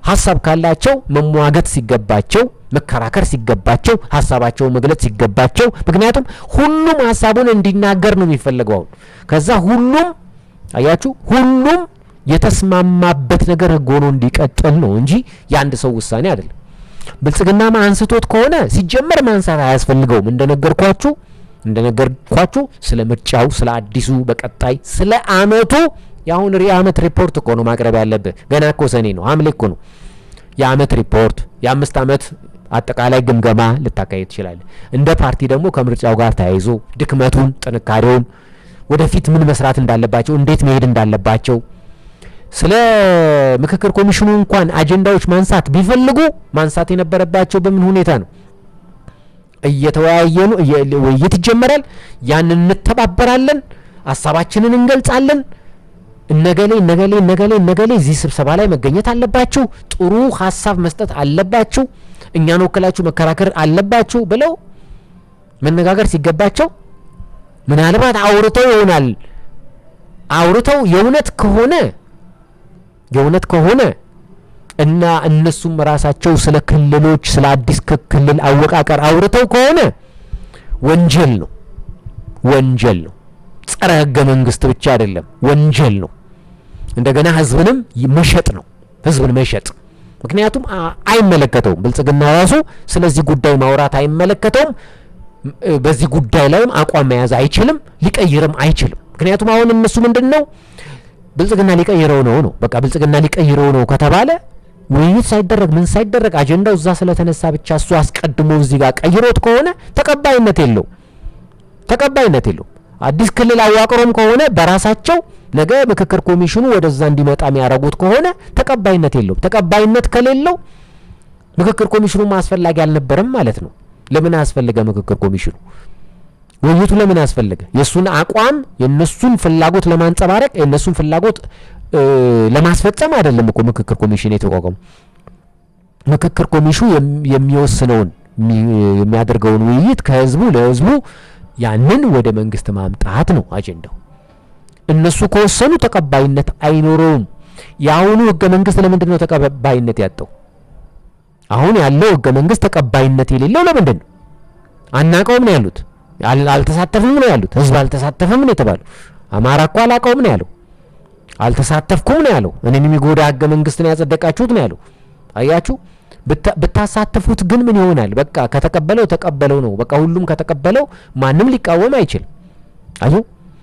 ሀሳብ ካላቸው መሟገት ሲገባቸው፣ መከራከር ሲገባቸው፣ ሀሳባቸውን መግለጽ ሲገባቸው፣ ምክንያቱም ሁሉም ሀሳቡን እንዲናገር ነው የሚፈለገው አሁን። ከዛ ሁሉም፣ አያችሁ፣ ሁሉም የተስማማበት ነገር ህግ ሆኖ እንዲቀጥል ነው እንጂ የአንድ ሰው ውሳኔ አይደለም። ብልጽግና አንስቶት ከሆነ ሲጀመር ማንሳት አያስፈልገውም። እንደነገርኳችሁ ስለ ምርጫው፣ ስለ አዲሱ፣ በቀጣይ ስለ አመቱ፣ የአሁን የአመት ሪፖርት እኮ ነው ማቅረብ ያለብህ። ገና እኮ ሰኔ ነው፣ ሐምሌ እኮ ነው። የአመት ሪፖርት፣ የ5 አመት አጠቃላይ ግምገማ ልታካሄድ ትችላለህ። እንደ ፓርቲ ደግሞ ከምርጫው ጋር ተያይዞ ድክመቱን፣ ጥንካሬውን፣ ወደፊት ምን መስራት እንዳለባቸው፣ እንዴት መሄድ እንዳለባቸው፣ ስለ ምክክር ኮሚሽኑ እንኳን አጀንዳዎች ማንሳት ቢፈልጉ ማንሳት የነበረባቸው በምን ሁኔታ ነው? እየተወያየ ነው፣ ውይይት ይጀመራል። ያንን እንተባበራለን፣ ሀሳባችንን እንገልጻለን። እነገሌ እነገሌ እነገሌ እነገሌ እዚህ ስብሰባ ላይ መገኘት አለባችሁ፣ ጥሩ ሀሳብ መስጠት አለባችሁ፣ እኛን ወክላችሁ መከራከር አለባችሁ ብለው መነጋገር ሲገባቸው ምናልባት አውርተው ይሆናል። አውርተው የእውነት ከሆነ እና እነሱም ራሳቸው ስለ ክልሎች፣ ስለ አዲስ ክልል አወቃቀር አውርተው ከሆነ ወንጀል ነው፣ ወንጀል ነው። ጸረ ሕገ መንግስት ብቻ አይደለም፣ ወንጀል ነው። እንደገና ህዝብንም መሸጥ ነው፣ ህዝብን መሸጥ። ምክንያቱም አይመለከተውም። ብልጽግና ራሱ ስለዚህ ጉዳይ ማውራት አይመለከተውም። በዚህ ጉዳይ ላይም አቋም መያዝ አይችልም፣ ሊቀይርም አይችልም። ምክንያቱም አሁን እነሱ ምንድን ነው፣ ብልጽግና ሊቀይረው ነው ነው። በቃ ብልጽግና ሊቀይረው ነው ከተባለ ውይይት ሳይደረግ፣ ምን ሳይደረግ፣ አጀንዳው እዛ ስለተነሳ ብቻ እሱ አስቀድሞ እዚህ ጋር ቀይሮት ከሆነ ተቀባይነት የለው፣ ተቀባይነት የለው። አዲስ ክልል አዋቅሮም ከሆነ በራሳቸው ነገ ምክክር ኮሚሽኑ ወደዛ እንዲመጣ የሚያደርጉት ከሆነ ተቀባይነት የለውም። ተቀባይነት ከሌለው ምክክር ኮሚሽኑ አስፈላጊ አልነበረም ማለት ነው። ለምን አስፈለገ ምክክር ኮሚሽኑ? ውይይቱ ለምን አስፈለገ? የእሱን አቋም፣ የእነሱን ፍላጎት ለማንጸባረቅ፣ የእነሱን ፍላጎት ለማስፈጸም አይደለም እኮ ምክክር ኮሚሽን የተቋቋመው። ምክክር ኮሚሽኑ የሚወስነውን፣ የሚያደርገውን ውይይት ከህዝቡ ለህዝቡ ያንን ወደ መንግስት ማምጣት ነው አጀንዳው። እነሱ ከወሰኑ ተቀባይነት አይኖረውም። የአሁኑ ህገ መንግስት ለምንድን ነው ተቀባይነት ያጣው? አሁን ያለው ህገ መንግስት ተቀባይነት የሌለው ለምንድን ነው? አናቀውም ነው ያሉት። አልተሳተፍም ነው ያሉት። ህዝብ አልተሳተፈም ነው የተባለው። አማራ እኮ አላቀውም ነው ያለው። አልተሳተፍኩም ነው ያለው። እኔን የሚጎዳ ህገ መንግስት ነው ያጸደቃችሁት ነው ያለው። አያችሁ፣ ብታሳተፉት ግን ምን ይሆናል? በቃ ከተቀበለው ተቀበለው ነው። በቃ ሁሉም ከተቀበለው ማንም ሊቃወም አይችልም። አዩ።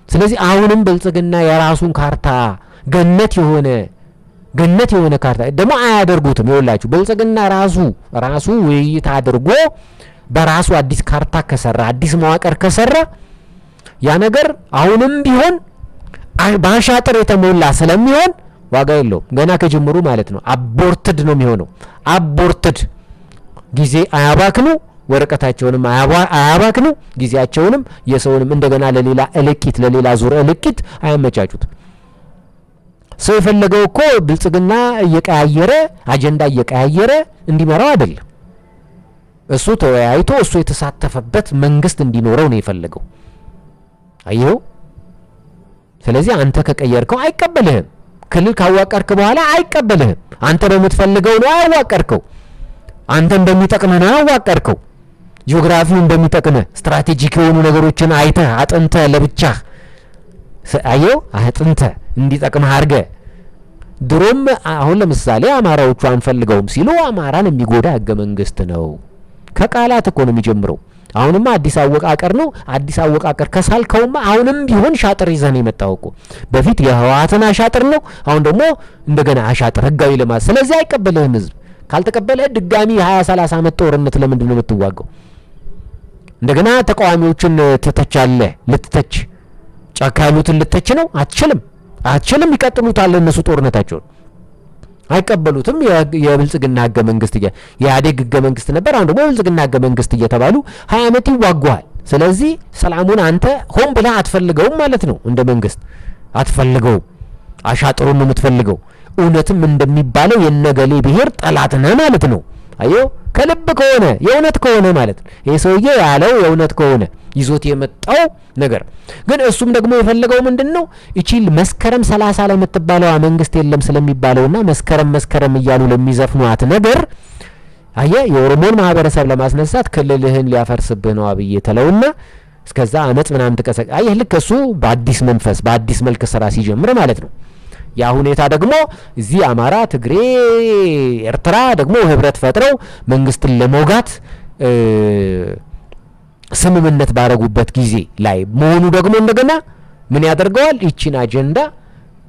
ስለዚህ አሁንም ብልጽግና የራሱን ካርታ፣ ገነት የሆነ ካርታ ደግሞ አያደርጉትም። ይኸውላችሁ፣ ብልጽግና ራሱ ውይይት አድርጎ በራሱ አዲስ ካርታ ከሰራ፣ አዲስ መዋቅር ከሰራ ያ ነገር አሁንም ቢሆን በአሻጥር የተሞላ ስለሚሆን ዋጋ የለውም። ገና ከጅምሩ ማለት ነው። Aborted ነው የሚሆነው። Aborted። ጊዜ አያባክኑ፣ ወረቀታቸውንም አያባክኑ፣ ጊዜያቸውንም የሰውንም እንደገና ለሌላ እልቂት፣ ለሌላ ዙር እልቂት አያመቻቹት። ሰው የፈለገው እኮ ብልጽግና እየቀያየረ፣ አጀንዳ እየቀያየረ እንዲመራው አይደለም። እሱ ተወያይቶ እሱ የተሳተፈበት መንግስት እንዲኖረው ነው የፈለገው። አየው። ስለዚህ አንተ ከቀየርከው አይቀበልህም። ክልል ካዋቀርክ በኋላ አይቀበልህም። አንተ በምትፈልገው ነው ያዋቀርከው። አንተ እንደሚጠቅምህ ነው ያዋቀርከው። ጂኦግራፊው እንደሚጠቅምህ strategic የሆኑ ነገሮችን አይተህ፣ አጥንተህ፣ ለብቻህ አየው፣ አጥንተህ እንዲጠቅምህ አድርገህ። ድሮም አሁን ለምሳሌ አማራዎቹ አንፈልገውም ሲሉ አማራን የሚጎዳ ህገ መንግስት ነው። ከቃላት እኮ ነው የሚጀምረው። አሁንማ አዲስ አወቃቀር ነው። አዲስ አወቃቀር ከሳልከውማ አሁንም ቢሆን ሻጥር ይዘህ ነው የመጣው እኮ። በፊት የህወሓትን አሻጥር ነው። አሁን ደግሞ እንደገና አሻጥር ህጋዊ ልማት። ስለዚህ አይቀበልህም ህዝብ። ካልተቀበለ ድጋሚ 20 30 ዓመት ጦርነት ለምንድን ነው የምትዋጋው? እንደገና ተቃዋሚዎችን ትተቻለህ። ልትተች፣ ጫካ ያሉትን ልትተች ነው? አትችልም፣ አትችልም። ይቀጥሉታል እነሱ ጦርነታቸውን፣ አይቀበሉትም። የብልጽግና ህገ መንግስት፣ የኢህአዴግ ህገ መንግስት ነበር። አሁን ደግሞ የብልጽግና ህገ መንግስት እየተባሉ 20 ዓመት ይዋጉሃል። ስለዚህ ሰላሙን አንተ ሆን ብለህ አትፈልገውም ማለት ነው። እንደ መንግስት አትፈልገውም። አሻጥሩን ነው የምትፈልገው። እውነትም እንደሚባለው የነገሌ ብሔር ጠላት ነህ ማለት ነው። አየው፣ ከልብ ከሆነ፣ የእውነት ከሆነ ማለት ነው። ይህ ሰውዬ ያለው የእውነት ከሆነ ይዞት የመጣው ነገር ግን እሱም ደግሞ የፈለገው ምንድን ነው? ይቺ መስከረም 30 ላይ የምትባለዋ መንግስት የለም ስለሚባለውና መስከረም መስከረም እያሉ ለሚዘፍኗት ነገር፣ አየህ፣ የኦሮሞን ማህበረሰብ ለማስነሳት ክልልህን ሊያፈርስብህ ነው አብይ ተለውና እስከዛ አመፅ ምናምን ትቀሰቅ። አየህ፣ ልክ እሱ በአዲስ መንፈስ በአዲስ መልክ ስራ ሲጀምር ማለት ነው። ያ ሁኔታ ደግሞ እዚህ አማራ፣ ትግሬ፣ ኤርትራ ደግሞ ህብረት ፈጥረው መንግስትን ለመውጋት ስምምነት ባረጉበት ጊዜ ላይ መሆኑ ደግሞ እንደገና ምን ያደርገዋል? ይቺን አጀንዳ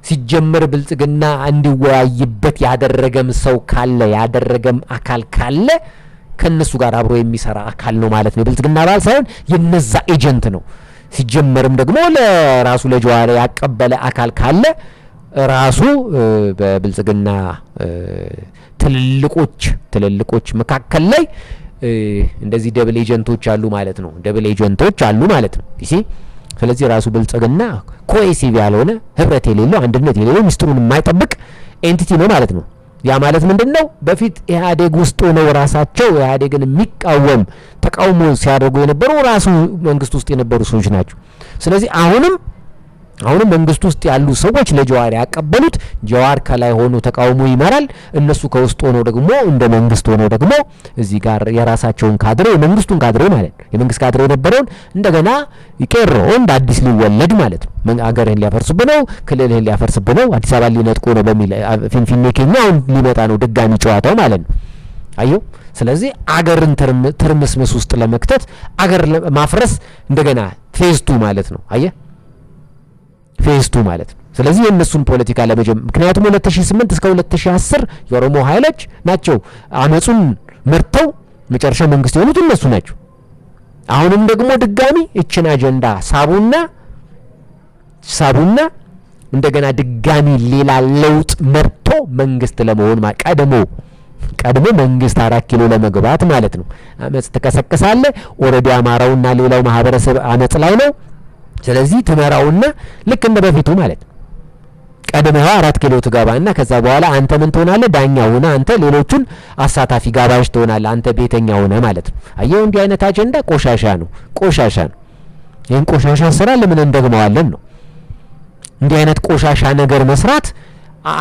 ሲጀመር ብልጽግና እንዲወያይበት ያደረገም ሰው ካለ፣ ያደረገም አካል ካለ ከነሱ ጋር አብሮ የሚሰራ አካል ነው ማለት ነው። የብልጽግና አባል ሳይሆን የነዛ agent ነው። ሲጀመርም ደግሞ ለራሱ ለጀዋር ያቀበለ አካል ካለ ራሱ በብልጽግና ትልልቆች መካከል ላይ እንደዚህ double agent ኦች አሉ ማለት ነው። Double agent ኦች አሉ ማለት ነው። You see፣ ስለዚህ ራሱ ብልጽግና cohesive ያልሆነ፣ ህብረት የሌለው፣ አንድነት የሌለው፣ ሚስጥሩን የማይጠብቅ entity ነው ማለት ነው። ያ ማለት ምንድን ነው? በፊት ኢህአዴግ ውስጥ ሆነው ራሳቸው ኢህአዴግን የሚቃወም ተቃውሞ ሲያደርጉ የነበሩ ራሱ መንግስት ውስጥ የነበሩ ሰዎች ናቸው። ስለዚህ አሁንም መንግስት ውስጥ ያሉ ሰዎች ለጀዋር ያቀበሉት፣ ጀዋር ከላይ ሆኖ ተቃውሞ ይመራል። እነሱ ከውስጥ ሆነው ደግሞ እንደ መንግስት ሆነው ደግሞ እዚህ ጋር የራሳቸውን ካድሬ፣ የመንግስቱን ካድሬ ማለት ነው፣ የመንግስት ካድሬ የነበረውን እንደገና ቄሮ እንደ አዲስ ሊወለድ ማለት ነው። አገርህን ሊያፈርሱብህ ነው፣ ክልልህን ሊያፈርስብህ ነው፣ አዲስ አበባ ሊነጥቁ ነው በሚል ፊንፊኔ ኬኛ አሁን ሊመጣ ነው ድጋሚ ጨዋታው ማለት ነው። አየው። ስለዚህ አገርን ትርምስምስ ውስጥ ለመክተት፣ አገር ማፍረስ እንደገና phase 2 ማለት ነው። አየህ፣ phase 2 ማለት ነው። ስለዚህ የእነሱን ፖለቲካ ለመጀመር፣ ምክንያቱም 2008 እስከ 2010 የኦሮሞ ኃይሎች ናቸው አመጹን መርተው መጨረሻ መንግስት የሆኑት እነሱ ናቸው። አሁንም ደግሞ ድጋሚ እችን አጀንዳ ሳቡና እንደገና ድጋሚ ሌላ ለውጥ መርቶ መንግስት ለመሆን ቀድሞ መንግስት 4 ኪሎ ለመግባት ማለት ነው። አመጽ ትቀሰቅሳለህ። Already አማራውና ሌላው ማህበረሰብ አመጽ ላይ ነው። ስለዚህ ትመራውና ልክ እንደ በፊቱ ማለት ነው። ቀድመህ 4 ኪሎ ትገባና ከዛ በኋላ አንተ ምን ትሆናለህ? ዳኛ ሆነ አንተ ሌሎቹን አሳታፊ ጋባዥ ትሆናለህ። አንተ ቤተኛ ሆነ ማለት ነው። አየው፣ እንዲህ አይነት አጀንዳ ቆሻሻ ነው፣ ቆሻሻ ነው። ይህን ቆሻሻ ስራ ለምን እንደግመዋለን ነው። እንዲህ አይነት ቆሻሻ ነገር መስራት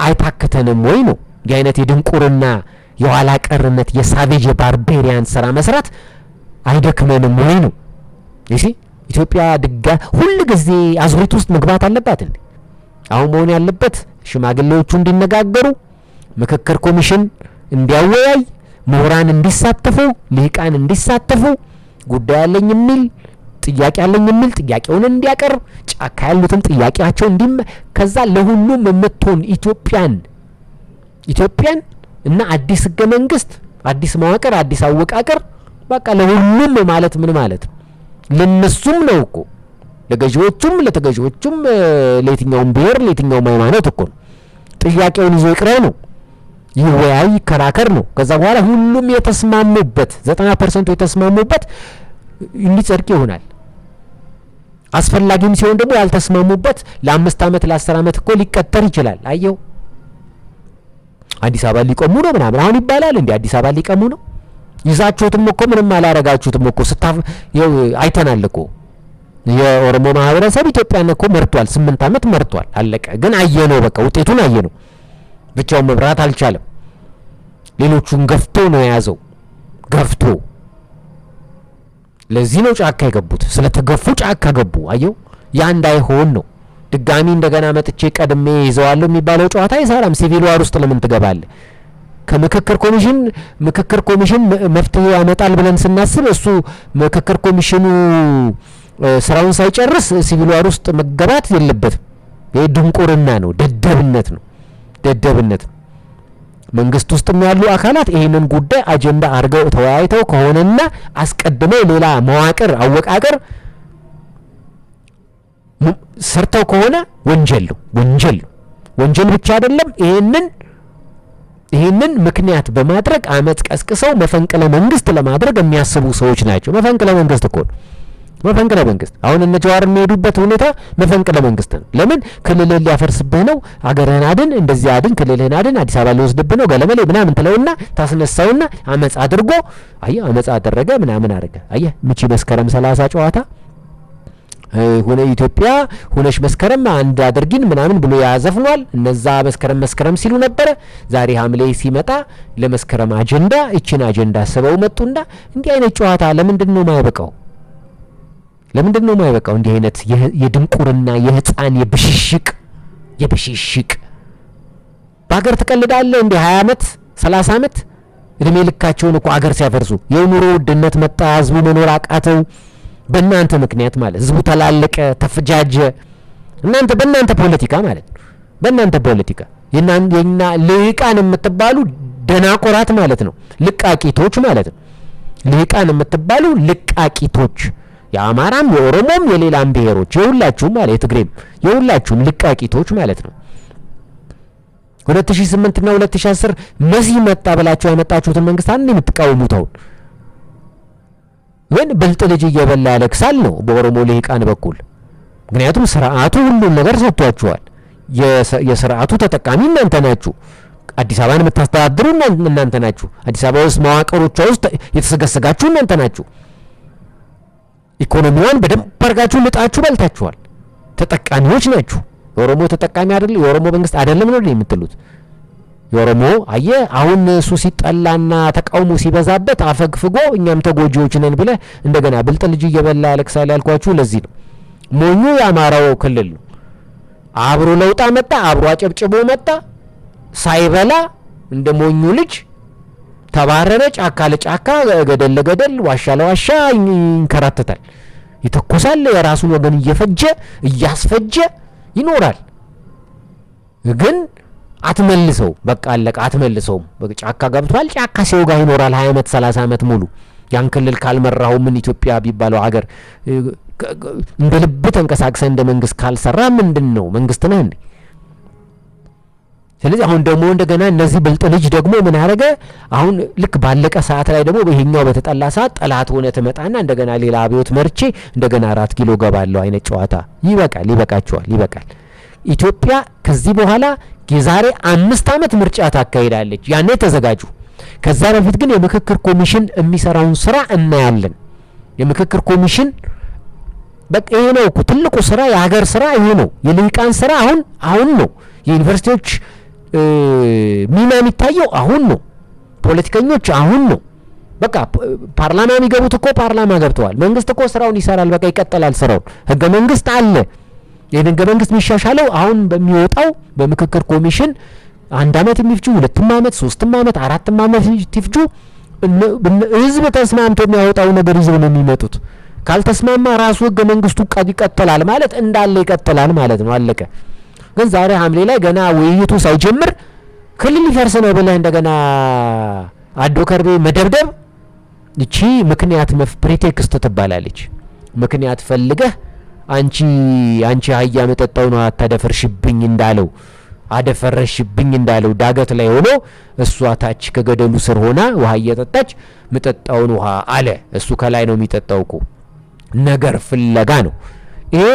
አይታክተንም ወይ ነው። እንዲህ አይነት የድንቁርና፣ የኋላ ቀርነት፣ የ savage፣ የ barbarian ስራ መስራት አይደክመንም ወይ ነው። እሺ፣ ኢትዮጵያ ድጋ ሁል ጊዜ አዙሪት ውስጥ መግባት አለባት እንዴ? አሁን መሆን ያለበት ሽማግሌዎቹ እንዲነጋገሩ፣ ምክክር ኮሚሽን እንዲያወያይ፣ ምሁራን እንዲሳተፉ፣ ልሂቃን እንዲሳተፉ፣ ጉዳይ አለኝ የሚል፣ ጥያቄ አለኝ የሚል ጥያቄውን እንዲያቀርብ፣ ጫካ ያሉትም ጥያቄያቸው እንዲም ከዛ ለሁሉም የምትሆን ኢትዮጵያን እና አዲስ ህገ መንግስት፣ አዲስ መዋቅር፣ አዲስ አወቃቀር። በቃ ለሁሉም ማለት ምን ማለት ነው? ለነሱም ነው እኮ፣ ለገዢዎቹም፣ ለተገዢዎቹም፣ ለየትኛውም ብሔር፣ ለየትኛውም ሃይማኖት እኮ ነው። ጥያቄውን ይዞ ይቅረብ ነው፣ ይወያይ፣ ይከራከር ነው። ከዛ በኋላ ሁሉም የተስማሙበት፣ 90% ኡ የተስማሙበት እንዲጸድቅ ይሆናል። አስፈላጊም ሲሆን ደግሞ ያልተስማሙበት ለ5 ዓመት፣ ለ10 ዓመት እኮ ሊቀጠር ይችላል። አየው፣ አዲስ አበባ ሊቀሙ ነው ምናምን አሁን ይባላል እንዴ? አዲስ አበባ ሊቀሙ ነው። ይዛችሁትም እኮ ምንም አላረጋችሁትም እኮ፣ ስታፍ ይኸው አይተናል እኮ። የኦሮሞ ማህበረሰብ ኢትዮጵያን እኮ መርቷል። 8 ዓመት መርቷል። አለቀ። ግን አየነው፣ በቃ ውጤቱን አየነው። ብቻውን መምራት አልቻለም። ሌሎቹን ገፍቶ ነው የያዘው፣ ገፍቶ። ለዚህ ነው ጫካ የገቡት። ስለተገፉ ጫካ ገቡ። አየው፣ ያ እንዳይሆን ነው። ድጋሚ እንደገና መጥቼ ቀድሜ ይዘዋለሁ የሚባለው ጨዋታ አይሰራም። Civil war ውስጥ ለምን ትገባለህ? ከምክክር ኮሚሽን፣ ምክክር ኮሚሽን መፍትሄ ያመጣል ብለን ስናስብ እሱ ምክክር ኮሚሽኑ ስራውን ሳይጨርስ civil war ውስጥ መገባት የለበትም። ይህ ድንቁርና ነው፣ ደደብነት ነው፣ ደደብነት ነው። መንግስት ውስጥም ያሉ አካላት ይህንን ጉዳይ አጀንዳ አድርገው ተወያይተው ከሆነና አስቀድመው ሌላ መዋቅር አወቃቀር ሰርተው ከሆነ ወንጀል ነው፣ ወንጀል ነው። ወንጀል ብቻ አይደለም፣ ይሄንን ምክንያት በማድረግ አመፅ ቀስቅሰው መፈንቅለ መንግስት ለማድረግ የሚያስቡ ሰዎች ናቸው። መፈንቅለ መንግስት እኮ ነው። መፈንቅለ መንግስት፣ አሁን እነ ጀዋር የሚሄዱበት ሁኔታ መፈንቅለ መንግስት ነው። ለምን? ክልልህን ሊያፈርስብህ ነው፣ አገርህን አድን፣ እንደዚህ አድን፣ ክልልህን አድን፣ አዲስ አበባ ሊወስድብህ ነው፣ ገለመሌ ምናምን ትለውና ታስነሳውና አመፅ አድርጎ፣ አየህ፣ አመፅ አደረገ ምናምን አደረገ። አየህ፣ ምቺ መስከረም 30 ጨዋታ ሆነ። ኢትዮጵያ ሆነሽ መስከረም አንድ አድርጊን ምናምን ብሎ ያዘፍኗል። እነዛ መስከረም መስከረም ሲሉ ነበረ። ዛሬ ሐምሌ ሲመጣ ለመስከረም አጀንዳ እችን አጀንዳ ስበው መጡና እንዲህ አይነት ጨዋታ ለምንድን ነው የማይበቃው? ለምንድን ነው የማይበቃው? እንዲህ አይነት የድንቁርና፣ የህፃን፣ የብሽሽቅ፣ በሀገር ትቀልዳለህ እንዲህ 20 ዓመት፣ 30 ዓመት እድሜ ልካቸውን እኮ አገር ሲያፈርሱ የኑሮ ውድነት መጣ፣ ህዝቡ መኖር አቃተው። በእናንተ ምክንያት ማለት ህዝቡ ተላለቀ፣ ተፈጃጀ። እናንተ በእናንተ ፖለቲካ ማለት ነው። በእናንተ ፖለቲካ የና ልሂቃን የምትባሉ ደናቆራት ማለት ነው፣ ልቃቂቶች ማለት ነው። ልሂቃን የምትባሉ ልቃቂቶች፣ የአማራም የኦሮሞም የሌላም ብሔሮች የሁላችሁም ማለት የትግሬም የሁላችሁም ልቃቂቶች ማለት ነው። 2008 እና 2010 መሲህ መጣ ብላችሁ ያመጣችሁትን መንግስት አንድ የምትቃወሙት አሁን ግን ብልጥ ልጅ እየበላ ያለቅሳል ነው በኦሮሞ ልሂቃን በኩል። ምክንያቱም ስርዓቱ ሁሉን ነገር ሰጥቷችኋል። የስርዓቱ ተጠቃሚ እናንተ ናችሁ። አዲስ አበባን የምታስተዳድሩ እናንተ ናችሁ። አዲስ አበባ ውስጥ መዋቅሮቿ ውስጥ የተሰገሰጋችሁ እናንተ ናችሁ። ኢኮኖሚዋን በደንብ አድርጋችሁ ልጣችሁ በልታችኋል። ተጠቃሚዎች ናችሁ። የኦሮሞ ተጠቃሚ አይደለም፣ የኦሮሞ መንግስት አይደለም ነው የምትሉት። የኦሮሞ አየህ፣ አሁን እሱ ሲጠላና ተቃውሞ ሲበዛበት አፈግፍጎ እኛም ተጎጂዎች ነን ብለህ እንደገና ብልጥ ልጅ እየበላ ያለቅሳል ያልኳችሁ ለዚህ ነው። ሞኙ የአማራው ክልል ነው። አብሮ ለውጣ መጣ፣ አብሮ አጨብጭቦ መጣ። ሳይበላ እንደ ሞኙ ልጅ ተባረረ። ጫካ ለጫካ፣ ገደል ለገደል፣ ዋሻ ለዋሻ ይንከራተታል፣ ይተኮሳል። የራሱን ወገን እየፈጀ እያስፈጀ ይኖራል። ግን አትመልሰው፣ በቃ አለቀ። አትመልሰውም። ጫካ ገብቷል። ጫካ ሲወጋ ይኖራል 20 ዓመት 30 ዓመት ሙሉ። ያን ክልል ካልመራው ምን ኢትዮጵያ ቢባለው ሀገር እንደ ልብ ተንቀሳቅሰ እንደ መንግስት ካልሰራ ምንድን ነው መንግስት ነህ እንዴ? ስለዚህ አሁን ደግሞ እንደገና እነዚህ ብልጥ ልጅ ደግሞ ምን አረገ? አሁን ልክ ባለቀ ሰዓት ላይ ደግሞ ይሄኛው በተጠላ ሰዓት ጠላት ሆነ ትመጣና እንደገና ሌላ አብዮት መርቼ እንደገና 4 ኪሎ ገባለሁ አይነት ጨዋታ። ይበቃል፣ ይበቃችኋል፣ ይበቃል። ኢትዮጵያ ከዚህ በኋላ የዛሬ 5 ዓመት ምርጫ ታካሂዳለች። ያኔ ተዘጋጁ። ከዛ በፊት ግን የምክክር ኮሚሽን የሚሰራውን ስራ እናያለን። የምክክር ኮሚሽን በቃ ይሄ ነው እኮ ትልቁ ስራ፣ የሀገር ስራ ይሄ ነው። የልሂቃን ስራ አሁን አሁን ነው። የዩኒቨርሲቲዎች ሚና የሚታየው አሁን ነው። ፖለቲከኞች አሁን ነው። በቃ ፓርላማ የሚገቡት እኮ ፓርላማ ገብተዋል። መንግስት እኮ ስራውን ይሰራል። በቃ ይቀጥላል ስራውን። ህገ መንግስት አለ። ይህን ህገ መንግስት የሚሻሻለው አሁን በሚወጣው በምክክር ኮሚሽን 1 ዓመት የሚፍጁ 2 ዓመት 3 ዓመት 4 ዓመት ይፍጁ፣ ህዝብ ተስማምቶ የሚያወጣው ነገር ይዘው ነው የሚመጡት። ካልተስማማ ራሱ ህገ መንግስቱ ይቀጥላል ማለት እንዳለ ይቀጥላል ማለት ነው። አለቀ። ግን ዛሬ ሐምሌ ላይ ገና ውይይቱ ሳይጀምር ክልል ሊፈርስ ነው ብለህ እንደገና አዶ ከርቤ መደብደብ፣ እቺ ምክንያት pretext ትባላለች። ምክንያት ፈልገህ አንቺ አንቺ አህያ መጠጣው ነው አታደፈርሽብኝ እንዳለው አደፈረሽብኝ እንዳለው ዳገት ላይ ሆኖ እሷ ታች ከገደሉ ስር ሆና ውሃ እየጠጣች ምጠጣውን ውሃ አለ። እሱ ከላይ ነው የሚጠጣው እኮ ነገር ፍለጋ ነው። ይሄ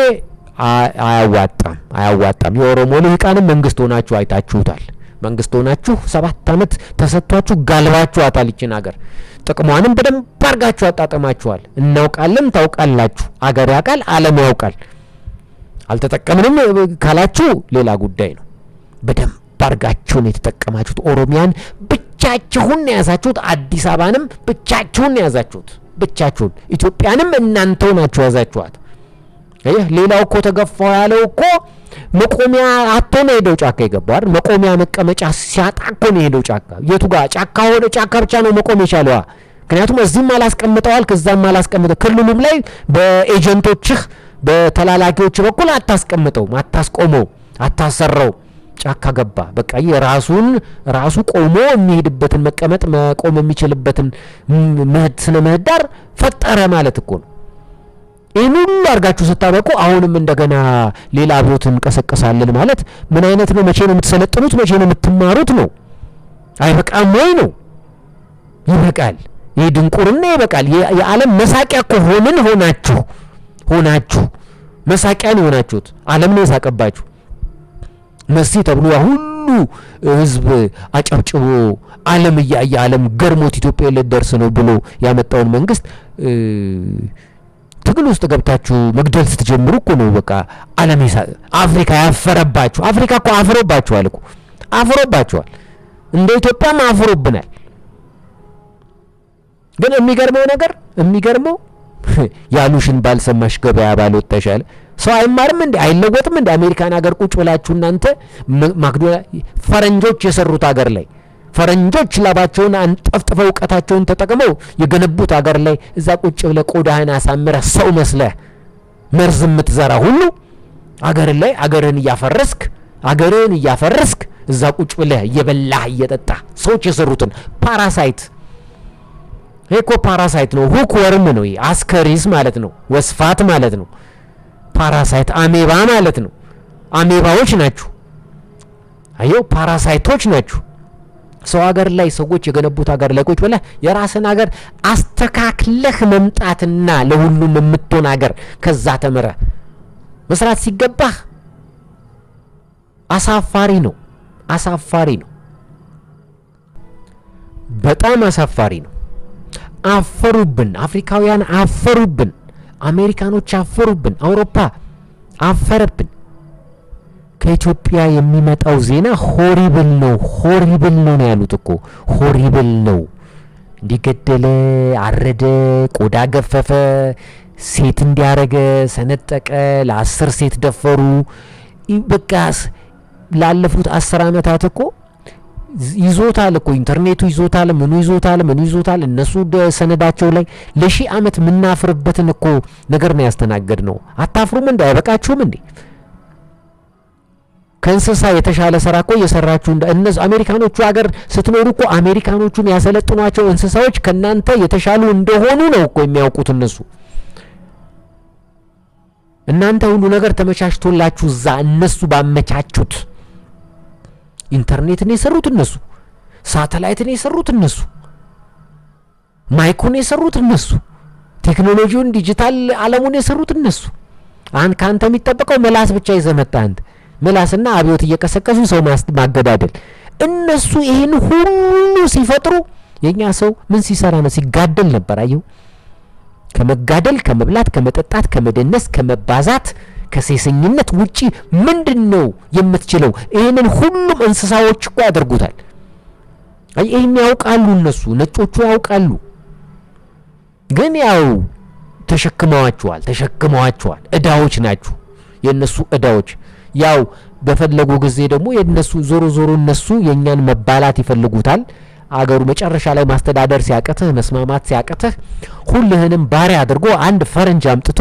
አያዋጣም፣ አያዋጣም። የኦሮሞ ልሂቃንም መንግስት ሆናችሁ አይታችሁታል። መንግስት ሆናችሁ 7 ዓመት ተሰጥቷችሁ ጋልባችኋታል ይችን ሀገር። ጥቅሟንም በደንብ አድርጋችሁ አጣጥማችኋል። እናውቃለን፣ ታውቃላችሁ። አገር ያውቃል፣ ዓለም ያውቃል። አልተጠቀምንም ካላችሁ ሌላ ጉዳይ ነው። በደንብ አድርጋችሁ ነው የተጠቀማችሁት። ኦሮሚያን ብቻችሁን ነው የያዛችሁት። አዲስ አበባንም ብቻችሁን ነው የያዛችሁት። ብቻችሁን ኢትዮጵያንም እናንተው ናችሁ ያዛችኋት። ይህ ሌላው እኮ ተገፋው ያለው እኮ መቆሚያ አጥቶ ነው ሄደው ጫካ የገባው አይደል? መቆሚያ መቀመጫ ሲያጣ እኮ ነው ሄደው ጫካ። የቱ ጋር ጫካ ሆነ? ጫካ ብቻ ነው መቆም የቻለዋ። ምክንያቱም እዚህም አላስቀምጠዋል፣ ከዛም አላስቀምጠው። ክልሉም ላይ በኤጀንቶችህ በተላላኪዎች በኩል አታስቀምጠውም፣ አታስቆመው፣ አታሰረው። ጫካ ገባ። በቃ የራሱን ራሱ ቆሞ የሚሄድበትን መቀመጥ መቆም የሚችልበትን ስነ ምህዳር ፈጠረ ማለት እኮ ነው። ይህን ሁሉ አድርጋችሁ ስታበቁ አሁንም እንደገና ሌላ አብዮት እንቀሰቅሳለን ማለት ምን አይነት ነው? መቼ ነው የምትሰለጥኑት? መቼ ነው የምትማሩት ነው? አይበቃም ወይ ነው? ይበቃል። ይህ ድንቁርና ይበቃል። የዓለም መሳቂያ እኮ ሆንን ሆናችሁ ሆናችሁ መሳቂያ ነው የሆናችሁት። ዓለም ነው የሳቀባችሁ። መሲ ተብሎ ሁሉ ህዝብ አጨብጭቦ ዓለም እያየ ዓለም ገርሞት ኢትዮጵያ ልትደርስ ነው ብሎ ያመጣውን መንግስት ትግል ውስጥ ገብታችሁ መግደል ስትጀምሩ እኮ ነው በቃ ዓለም አፍሪካ ያፈረባችሁ። አፍሪካ እኮ አፍሮባችኋል እኮ አፍሮባችኋል። እንደ ኢትዮጵያም አፍሮብናል። ግን የሚገርመው ነገር የሚገርመው ያሉሽን ባልሰማሽ ገበያ ባልወጣሽ አለ። ሰው አይማርም እንዴ? አይለወጥም እንዴ? አሜሪካን ሀገር ቁጭ ብላችሁ እናንተ ማክዶና ፈረንጆች የሰሩት ሀገር ላይ ፈረንጆች ላባቸውን አንጠፍጥፈው እውቀታቸውን ተጠቅመው የገነቡት ሀገር ላይ እዛ ቁጭ ብለህ ቆዳህን አሳምረህ ሰው መስለህ መርዝ የምትዘራ ሁሉ አገር ላይ አገርህን እያፈረስክ አገርህን እያፈረስክ እዛ ቁጭ ብለህ እየበላህ እየጠጣህ ሰዎች የሰሩትን parasite ይሄ እኮ parasite ነው፣ hookworm ነው። ይሄ ascaris ማለት ነው፣ ወስፋት ማለት ነው። Parasite አሜባ ማለት ነው። አሜባዎች ናችሁ። አየው፣ parasite ኦች ናችሁ። ሰው ሀገር ላይ፣ ሰዎች የገነቡት ሀገር ላይ ቁጭ ብለህ የራስን ሀገር አስተካክለህ መምጣትና ለሁሉም የምትሆን ሀገር ከዛ ተምረህ መስራት ሲገባህ አሳፋሪ ነው። አሳፋሪ ነው። በጣም አሳፋሪ ነው። አፈሩብን። አፍሪካውያን አፈሩብን። አሜሪካኖች አፈሩብን። አውሮፓ አፈረብን። ከኢትዮጵያ የሚመጣው ዜና horrible ነው፣ horrible ነው ነው ያሉት እኮ፣ horrible ነው። እንዲገደለ፣ አረደ፣ ቆዳ ገፈፈ፣ ሴት እንዲያረገ፣ ሰነጠቀ፣ ለ10 ሴት ደፈሩ። በቃ ላለፉት 10 ዓመታት እኮ ይዞታል እኮ፣ ኢንተርኔቱ ይዞታል፣ ምኑ ይዞታል፣ ምኑ ይዞታል። እነሱ ሰነዳቸው ላይ ለ1000 ዓመት የምናፍርበትን እኮ ነገር ነው ያስተናገድ ነው። አታፍሩም እንዴ? አይበቃችሁም እንዴ? ከእንስሳ የተሻለ ስራ እኮ እየሰራችሁ እንደ እነሱ አሜሪካኖቹ ሀገር ስትኖሩ እኮ አሜሪካኖቹም ያሰለጥኗቸው እንስሳዎች ከናንተ የተሻሉ እንደሆኑ ነው እኮ የሚያውቁት እነሱ። እናንተ ሁሉ ነገር ተመቻችቶላችሁ እዛ እነሱ ባመቻቹት፣ ኢንተርኔትን የሰሩት እነሱ፣ ሳተላይትን የሰሩት እነሱ፣ ማይኩን የሰሩት እነሱ፣ ቴክኖሎጂውን ዲጂታል ዓለሙን የሰሩት እነሱ። አሁን ከአንተ የሚጠበቀው ምላስ ብቻ ይዘህ መጣህ አንተ፣ ምላስና አብዮት እየቀሰቀሱ ሰው ማገዳደል። እነሱ ይህን ሁሉ ሲፈጥሩ የኛ ሰው ምን ሲሰራ ነው? ሲጋደል ነበር። አየው፣ ከመጋደል፣ ከመብላት፣ ከመጠጣት፣ ከመደነስ፣ ከመባዛት፣ ከሴሰኝነት ውጪ ምንድን ነው የምትችለው? ይህንን ሁሉም እንስሳዎች እኮ ያደርጉታል። አይ ይህን ያውቃሉ እነሱ፣ ነጮቹ ያውቃሉ። ግን ያው ተሸክመዋቸዋል፣ ተሸክመዋቸዋል። እዳዎች ናችሁ፣ የእነሱ እዳዎች። ያው በፈለጉ ጊዜ ደግሞ የእነሱ ዞሮ ዞሮ እነሱ የእኛን መባላት ይፈልጉታል። አገሩ መጨረሻ ላይ ማስተዳደር ሲያቅትህ፣ መስማማት ሲያቅትህ ሁልህንም ባሪያ አድርጎ አንድ ፈረንጅ አምጥቶ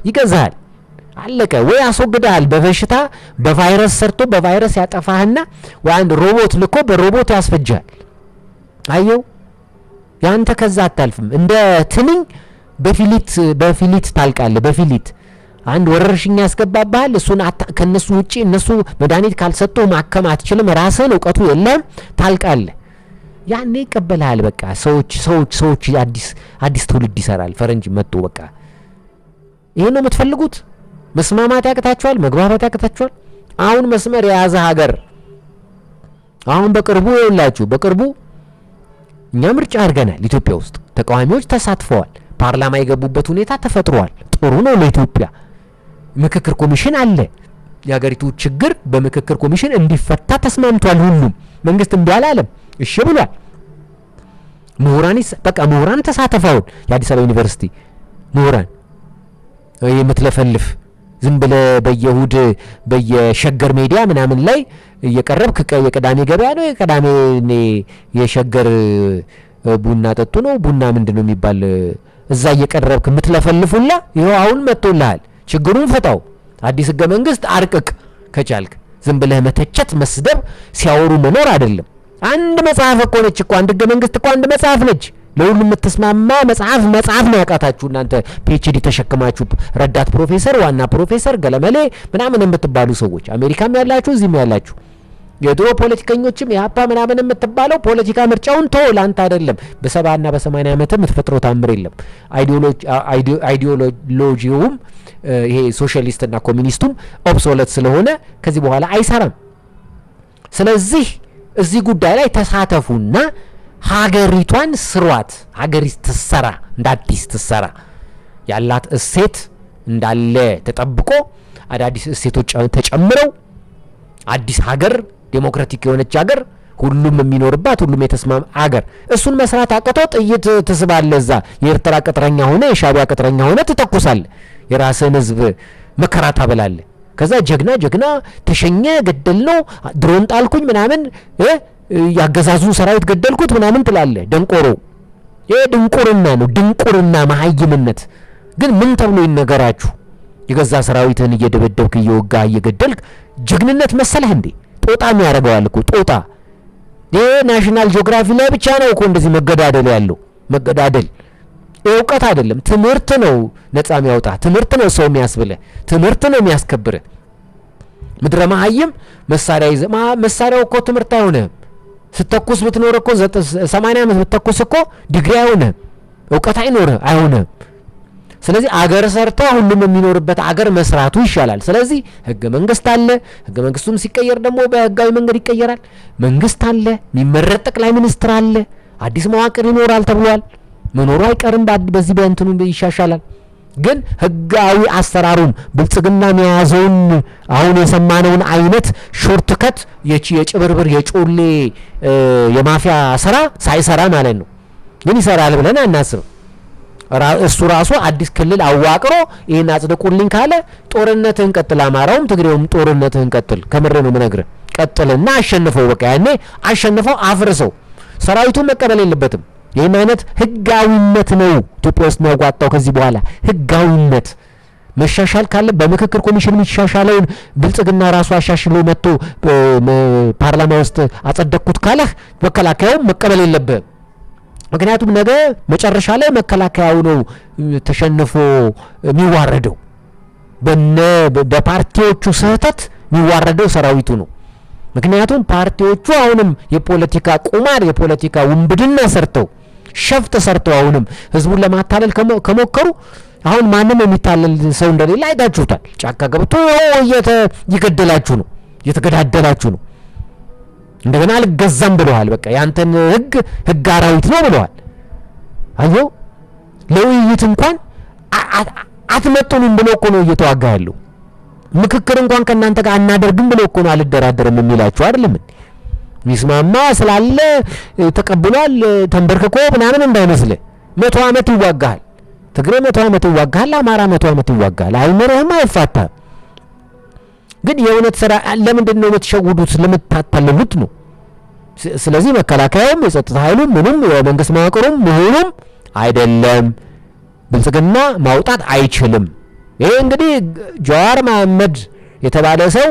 ይገዛሃል። አለቀ። ወይ ያስወግድሃል በበሽታ፣ በቫይረስ ሰርቶ በቫይረስ ያጠፋህና ወይ አንድ ሮቦት ልኮ በሮቦት ያስፈጅሃል። አየው፣ ያንተ ከዛ አታልፍም። እንደ ትንኝ በፊሊት በፊሊት ታልቃለህ። በፊሊት አንድ ወረርሽኝ ያስገባብሃል። እሱን ከነሱ ውጪ እነሱ መድኃኒት ካልሰጡ ማከም አትችልም። ራስህን እውቀቱ የለም፣ ታልቃለህ። ያኔ ይቀበልሃል። በቃ ሰዎች አዲስ አዲስ ትውልድ ይሰራል ፈረንጅ መጥቶ። በቃ ይሄን ነው የምትፈልጉት? መስማማት ያቅታችኋል፣ መግባባት ያቅታችኋል። አሁን መስመር የያዘ ሀገር አሁን በቅርቡ ይኸውላችሁ፣ በቅርቡ እኛ ምርጫ አድርገናል። ኢትዮጵያ ውስጥ ተቃዋሚዎች ተሳትፈዋል። ፓርላማ የገቡበት ሁኔታ ተፈጥሯል። ጥሩ ነው ለኢትዮጵያ። ምክክር ኮሚሽን አለ። የሀገሪቱ ችግር በምክክር ኮሚሽን እንዲፈታ ተስማምቷል። ሁሉም መንግስት እምቢ አላለም፣ እሺ ብሏል። ምሁራን በቃ ምሁራን ተሳተፈውን የአዲስ አበባ ዩኒቨርሲቲ ምሁራን የምትለፈልፍ፣ ዝም ብለህ በየእሁድ በየሸገር ሜዲያ ምናምን ላይ እየቀረብክ፣ የቅዳሜ ገበያ ነው፣ የቅዳሜ የሸገር ቡና ጠጡ ነው፣ ቡና ምንድን ነው የሚባል እዛ እየቀረብክ የምትለፈልፉላ ይኸው አሁን መጥቶልሃል። ችግሩን ፍታው። አዲስ ህገ መንግስት አርቅቅ ከቻልክ። ዝም ብለህ መተቸት፣ መስደብ፣ ሲያወሩ መኖር አይደለም። አንድ መጽሐፍ እኮ ነች እኮ፣ አንድ ህገ መንግስት እኮ አንድ መጽሐፍ ነች። ለሁሉም የምትስማማ መጽሐፍ መጽሐፍ ነው ያቃታችሁ እናንተ PhD ተሸክማችሁ ረዳት ፕሮፌሰር፣ ዋና ፕሮፌሰር ገለመሌ ምናምን የምትባሉ ሰዎች፣ አሜሪካም ያላችሁ እዚህም ያላችሁ የድሮ ፖለቲከኞችም የሀፓ ምናምን የምትባለው ፖለቲካ ምርጫውን ተው፣ ለአንተ አይደለም። በ70ና በ80 ዓመት የምትፈጥረው ታምር የለም። Ideology ውም ይሄ ሶሻሊስትና ኮሚኒስቱም obsolete ስለሆነ ከዚህ በኋላ አይሰራም። ስለዚህ እዚህ ጉዳይ ላይ ተሳተፉና ሀገሪቷን ስሯት። ሀገሪቱ ትሰራ፣ እንደ አዲስ ትሰራ። ያላት እሴት እንዳለ ተጠብቆ አዳዲስ እሴቶች ተጨምረው አዲስ ሀገር፣ ዴሞክራቲክ የሆነች ሀገር፣ ሁሉም የሚኖርባት፣ ሁሉም የተስማማ ሀገር፣ እሱን መስራት አቅቶ ጥይት ትስባለህ። እዛ የኤርትራ ቅጥረኛ ሆነ፣ የሻቢያ ቅጥረኛ ሆነ ትተኩሳለህ። የራስህን ህዝብ መከራ ታበላለህ። ከዛ ጀግና ጀግና ተሸኘ፣ ገደል ነው፣ ድሮን ጣልኩኝ ምናምን፣ ያገዛዙን ሰራዊት ገደልኩት ምናምን ትላለህ። ደንቆሮ። ይሄ ድንቁርና ነው፣ ድንቁርና፣ መሀይምነት። ግን ምን ተብሎ ይነገራችሁ? የገዛ ሰራዊትህን እየደበደብክ፣ እየወጋ፣ እየገደልክ ጀግንነት መሰለህ እንዴ? ጦጣም ያደርገዋል እኮ፣ ጦጣ። ይሄ National Geography ላይ ብቻ ነው እኮ እንደዚህ መገዳደል ያለው። መገዳደል እውቀት አይደለም፣ ትምህርት ነው ነፃ የሚያወጣ፣ ትምህርት ነው ሰው የሚያስብልህ፣ ትምህርት ነው የሚያስከብርህ። ምድረ መሀይም መሳሪያ ይዘህ፣ መሳሪያው እኮ ትምህርት አይሆንህም። ስተኩስ ብትኖር እኮ፣ 80 ዓመት ብትተኩስ እኮ ዲግሪ አይሆንህም፣ እውቀት አይኖርህ አይሆንህም። ስለዚህ አገር ሰርተ ሁሉም የሚኖርበት አገር መስራቱ ይሻላል። ስለዚህ ህገ መንግስት አለ። ህገ መንግስቱም ሲቀየር ደግሞ በህጋዊ መንገድ ይቀየራል። መንግስት አለ፣ የሚመረጥ ጠቅላይ ሚኒስትር አለ፣ አዲስ መዋቅር ይኖራል ተብሏል። መኖሩ አይቀርም። በዚህ በእንትኑ ይሻሻላል። ግን ህጋዊ አሰራሩን ብልጽግና የያዘውን አሁን የሰማነውን አይነት shortcut የጭብርብር፣ የጮሌ፣ የማፊያ ስራ ሳይሰራ ማለት ነው። ግን ይሰራል ብለን አናስብም። እሱ ራሱ አዲስ ክልል አዋቅሮ ይህን አጽድቁልኝ ካለ ጦርነትህን ቀጥል፣ አማራውም ትግሬውም ጦርነትህን ቀጥል። ከምሬ ነው የምነግርህ። ቀጥልና አሸንፈው፣ በቃ ያኔ አሸንፈው አፍርሰው። ሰራዊቱን መቀበል የለበትም። ይህን አይነት ህጋዊነት ነው ኢትዮጵያ ውስጥ የሚያዋጣው። ከዚህ በኋላ ህጋዊነት መሻሻል ካለ በምክክር ኮሚሽን የሚሻሻለውን ብልጽግና ራሱ አሻሽሎ መጥቶ ፓርላማ ውስጥ አጸደቅኩት ካለህ መከላከያውም መቀበል የለብህም። ምክንያቱም ነገ መጨረሻ ላይ መከላከያው ነው ተሸንፎ የሚዋረደው። በነ በፓርቲዎቹ ስህተት የሚዋረደው ሰራዊቱ ነው። ምክንያቱም ፓርቲዎቹ አሁንም የፖለቲካ ቁማር፣ የፖለቲካ ውንብድና ሰርተው፣ ሸፍጥ ሰርተው አሁንም ህዝቡን ለማታለል ከሞከሩ አሁን ማንም የሚታለል ሰው እንደሌለ አይታችሁታል። ጫካ ገብቶ እየገደላችሁ ነው፣ እየተገዳደላችሁ ነው። እንደገና አልገዛም ብለዋል። በቃ ያንተን ህግ ህግ አራዊት ነው ብለዋል። አየው፣ ለውይይት እንኳን አትመጡንም ብሎ እኮ ነው እየተዋጋ ያለው። ምክክር እንኳን ከእናንተ ጋር አናደርግም ብሎ እኮ ነው አልደራደርም የሚላችሁ፣ አይደለም? ሚስማማ ስላለ ተቀብሏል ተንበርክኮ ምናምን እንዳይመስልህ። 100 ዓመት ይዋጋሃል። ትግሬ 100 ዓመት ይዋጋሃል። አማራ 100 ዓመት ይዋጋሃል። አይምርህም፣ አይፋታህም። ግን የእውነት ስራ ለምንድን ነው የምትሸውዱት? ለምታታልሉት ነው። ስለዚህ መከላከያውም የጸጥታ ኃይሉም ምኑም የመንግስት መዋቅሩም ምሁሩም አይደለም፣ ብልጽግና ማውጣት አይችልም። ይሄ እንግዲህ ጀዋር መሐመድ የተባለ ሰው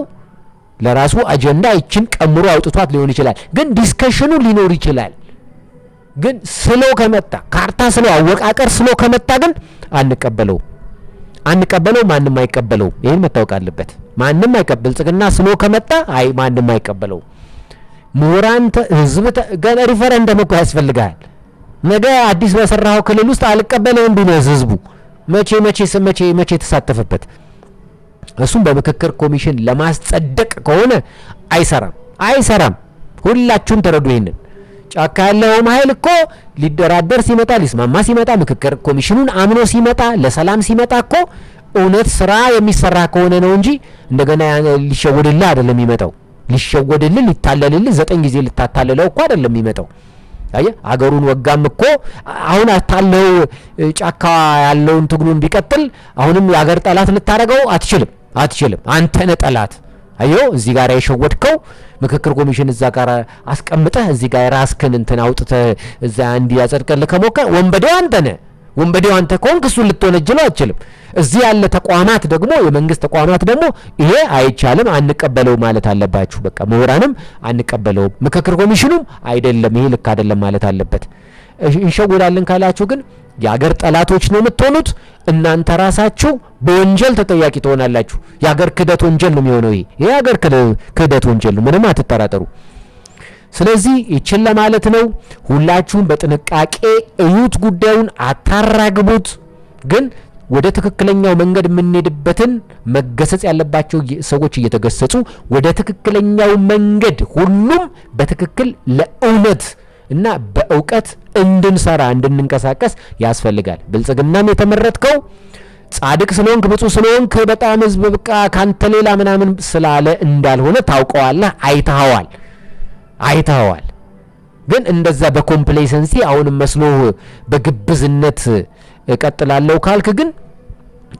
ለራሱ አጀንዳ ይችን ቀምሮ አውጥቷት ሊሆን ይችላል። ግን discussion ኑ ሊኖር ይችላል። ግን ስሎ ከመጣ፣ ካርታ ስሎ፣ አወቃቀር ስሎ ከመጣ ግን አንቀበለውም፣ አንቀበለው፣ ማንም አይቀበለውም። ይህን መታወቅ አለበት። ማንም አይቀበል። ብልጽግና ስሎ ከመጣ አይ ማንም አይቀበለውም። ምሁራን፣ ህዝብ፣ ገና ሪፈረንደም እኮ ያስፈልጋል። ነገ አዲስ በሰራኸው ክልል ውስጥ አልቀበለውም ቢልስ ህዝቡ መቼ መቼ መቼ መቼ የተሳተፈበት፣ እሱም በምክክር ኮሚሽን ለማስጸደቅ ከሆነ አይሰራም፣ አይሰራም። ሁላችሁም ተረዱ ይሄንን። ጫካ ያለውም ኃይል እኮ ሊደራደር ሲመጣ፣ ሊስማማ ሲመጣ፣ ምክክር ኮሚሽኑን አምኖ ሲመጣ፣ ለሰላም ሲመጣ እኮ እውነት ስራ የሚሰራ ከሆነ ነው እንጂ እንደገና ሊሸወድልህ አይደለም የሚመጣው። ሊሸወድልህ፣ ሊታለልልህ፣ 9 ጊዜ ልታታልለው እኮ አይደለም የሚመጣው። አየህ፣ አገሩን ወጋም እኮ አሁን አታለው ጫካ ያለውን ትግሉን ቢቀጥል አሁንም የአገር ጠላት ልታደርገው አትችልም፣ አትችልም። አንተ ነህ ጠላት። አየው፣ እዚህ ጋር የሸወድከው ምክክር ኮሚሽን እዛ ጋር አስቀምጠህ እዚህ ጋር ራስክን እንትን አውጥተህ እዛ እንዲያጸድቅልህ ከሞከር ወንበዴው አንተ ነህ። ወንበዴው አንተ ከሆንክ እሱን ልትወነጅለው አትችልም። እዚህ ያለ ተቋማት ደግሞ፣ የመንግስት ተቋማት ደግሞ ይሄ አይቻልም፣ አንቀበለው ማለት አለባችሁ። በቃ ምሁራንም አንቀበለውም፣ ምክክር ኮሚሽኑም አይደለም ይሄ ልክ አይደለም ማለት አለበት። እንሸውዳለን ካላችሁ ግን የአገር ጠላቶች ነው የምትሆኑት። እናንተ ራሳችሁ በወንጀል ተጠያቂ ትሆናላችሁ። የአገር ክህደት ወንጀል ነው የሚሆነው። ይሄ የአገር ክህደት ወንጀል ነው፣ ምንም አትጠራጠሩ። ስለዚህ ይችን ለማለት ነው። ሁላችሁም በጥንቃቄ እዩት፣ ጉዳዩን አታራግቡት። ግን ወደ ትክክለኛው መንገድ የምንሄድበትን መገሰጽ ያለባቸው ሰዎች እየተገሰጹ ወደ ትክክለኛው መንገድ ሁሉም በትክክል ለእውነት እና በእውቀት እንድንሰራ፣ እንድንንቀሳቀስ ያስፈልጋል። ብልጽግናም የተመረጥከው ጻድቅ ስለሆንክ፣ ብፁዕ ስለሆንክ፣ በጣም ህዝብ በቃ ካንተ ሌላ ምናምን ስላለ እንዳልሆነ ታውቀዋለህ፣ አይተኸዋል፣ አይተኸዋል። ግን እንደዛ በ complacency አሁንም መስሎ በግብዝነት እቀጥላለሁ ካልክ ግን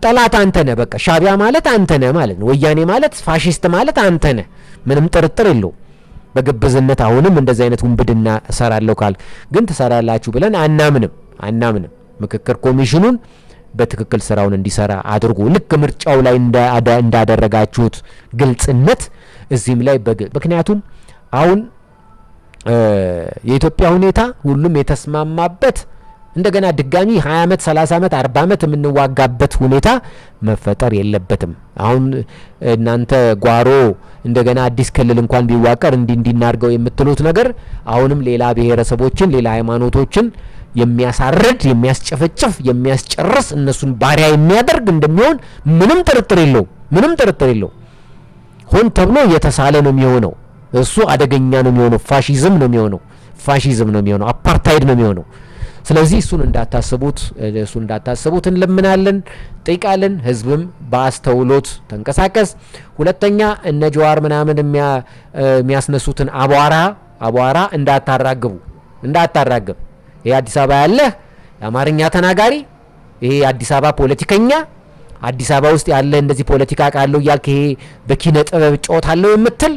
ጠላት አንተ ነህ። በቃ ሻቢያ ማለት አንተ ነህ ማለት ነው። ወያኔ ማለት፣ ፋሽስት ማለት አንተ ነህ። ምንም ጥርጥር የለውም። በግብዝነት አሁንም እንደዚህ አይነት ውንብድና እሰራለሁ ካልክ ግን ትሰራላችሁ ብለን አናምንም፣ አናምንም። ምክክር ኮሚሽኑን በትክክል ስራውን እንዲሰራ አድርጉ። ልክ ምርጫው ላይ እንዳደረጋችሁት ግልጽነት እዚህም ላይ፣ ምክንያቱም አሁን የኢትዮጵያ ሁኔታ ሁሉም የተስማማበት እንደገና ድጋሚ 20 ዓመት፣ 30 ዓመት፣ 40 ዓመት የምንዋጋበት ሁኔታ መፈጠር የለበትም። አሁን እናንተ ጓሮ እንደገና አዲስ ክልል እንኳን ቢዋቀር እንዲ እንዲናርገው የምትሉት ነገር አሁንም ሌላ ብሔረሰቦችን፣ ሌላ ሃይማኖቶችን የሚያሳርድ፣ የሚያስጨፈጭፍ፣ የሚያስጨርስ፣ እነሱን ባሪያ የሚያደርግ እንደሚሆን ምንም ጥርጥር የለው። ምንም ጥርጥር የለው። ሆን ተብሎ የተሳለ ነው የሚሆነው። እሱ አደገኛ ነው የሚሆነው። ፋሺዝም ነው የሚሆነው። ፋሺዝም ነው የሚሆነው። አፓርታይድ ነው የሚሆነው። ስለዚህ እሱን እንዳታስቡት እንለምናለን፣ ጠይቃለን። ህዝብም በአስተውሎት ተንቀሳቀስ። ሁለተኛ እነ ጀዋር ምናምን የሚያስነሱትን አቧራ እንዳታራግቡ፣ እንዳታራግብ። ይሄ አዲስ አበባ ያለህ የአማርኛ ተናጋሪ፣ ይሄ የአዲስ አበባ ፖለቲከኛ፣ አዲስ አበባ ውስጥ ያለ እንደዚህ ፖለቲካ ቃለው እያልክ፣ ይሄ በኪነ ጥበብ እጫወታለሁ የምትል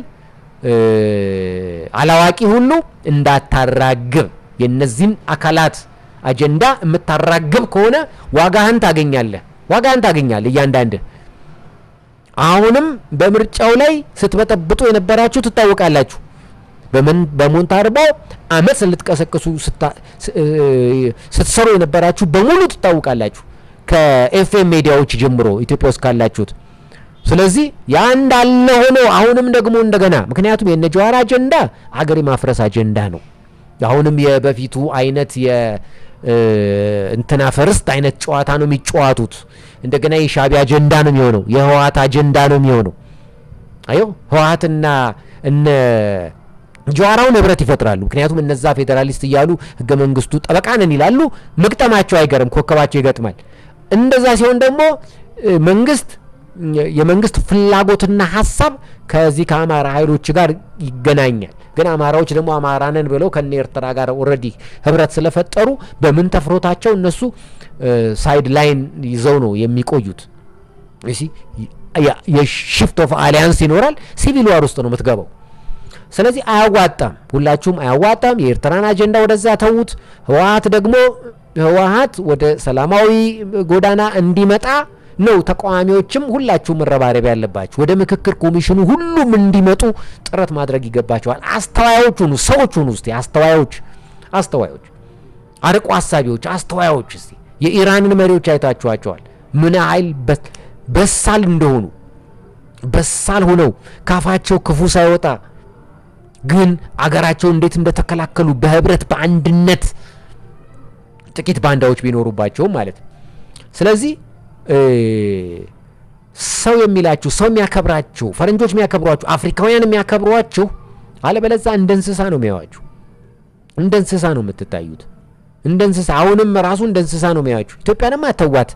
አላዋቂ ሁሉ እንዳታራግብ። የነዚህን አካላት አጀንዳ የምታራግብ ከሆነ ዋጋህን ታገኛለህ። ዋጋህን ታገኛለህ እያንዳንድህ። አሁንም በምርጫው ላይ ስትበጠብጡ የነበራችሁ ትታወቃላችሁ። በሞንታርቦ አመፅ ልትቀሰቅሱ ስትሰሩ የነበራችሁ በሙሉ ትታወቃላችሁ። ከኤፍኤም ሜዲያዎች ጀምሮ ኢትዮጵያ ውስጥ ካላችሁት። ስለዚህ ያ እንዳለ ሆኖ አሁንም ደግሞ እንደገና፣ ምክንያቱም የነ ጀዋር አጀንዳ አገር የማፍረስ አጀንዳ ነው። አሁንም የበፊቱ አይነት የእንትና first አይነት ጨዋታ ነው የሚጫወቱት። እንደገና የሻዕቢያ አጀንዳ ነው የሚሆነው፣ የህወሓት አጀንዳ ነው የሚሆነው። አየው፣ ህወሓትና እነ ጀዋራው ህብረት ይፈጥራሉ። ምክንያቱም እነዛ ፌዴራሊስት እያሉ ህገ መንግስቱ ጠበቃ ነን ይላሉ። መግጠማቸው አይገርም፣ ኮከባቸው ይገጥማል። እንደዛ ሲሆን ደግሞ የመንግስት ፍላጎትና ሀሳብ ከዚህ ከአማራ ኃይሎች ጋር ይገናኛል። ግን አማራዎች ደግሞ አማራ ነን ብለው ከነ ኤርትራ ጋር already ህብረት ስለፈጠሩ በምን ተፍሮታቸው እነሱ side line ይዘው ነው የሚቆዩት። የ shift of alliance ይኖራል። Civil war ውስጥ ነው የምትገባው። ስለዚህ አያዋጣም፣ ሁላችሁም አያዋጣም። የኤርትራን አጀንዳ ወደዛ ተዉት። ህወሓት ደግሞ፣ ህወሓት ወደ ሰላማዊ ጎዳና እንዲመጣ ነው ተቃዋሚዎችም ሁላችሁም መረባረብ ያለባችሁ። ወደ ምክክር ኮሚሽኑ ሁሉም እንዲመጡ ጥረት ማድረግ ይገባቸዋል። አስተዋዮች ሁኑ፣ ሰዎች ሁኑ። እስቲ አስተዋዮች፣ አስተዋዮች፣ አርቆ አሳቢዎች፣ አስተዋዮች። እስቲ የኢራንን መሪዎች አይታችኋቸዋል፣ ምን ያህል በሳል እንደሆኑ። በሳል ሆነው ካፋቸው ክፉ ሳይወጣ ግን አገራቸው እንዴት እንደተከላከሉ በህብረት፣ በአንድነት፣ ጥቂት ባንዳዎች ቢኖሩባቸውም ማለት ነው። ስለዚህ ሰው የሚላችሁ፣ ሰው የሚያከብራችሁ፣ ፈረንጆች የሚያከብሯችሁ፣ አፍሪካውያን የሚያከብሯችሁ፣ አለበለዛ እንደ እንስሳ ነው የሚያዩአችሁ። እንደ እንስሳ ነው የምትታዩት። እንደ እንስሳ፣ አሁንም ራሱ እንደ እንስሳ ነው የሚያዩአችሁ። ኢትዮጵያንማ ተዋት፣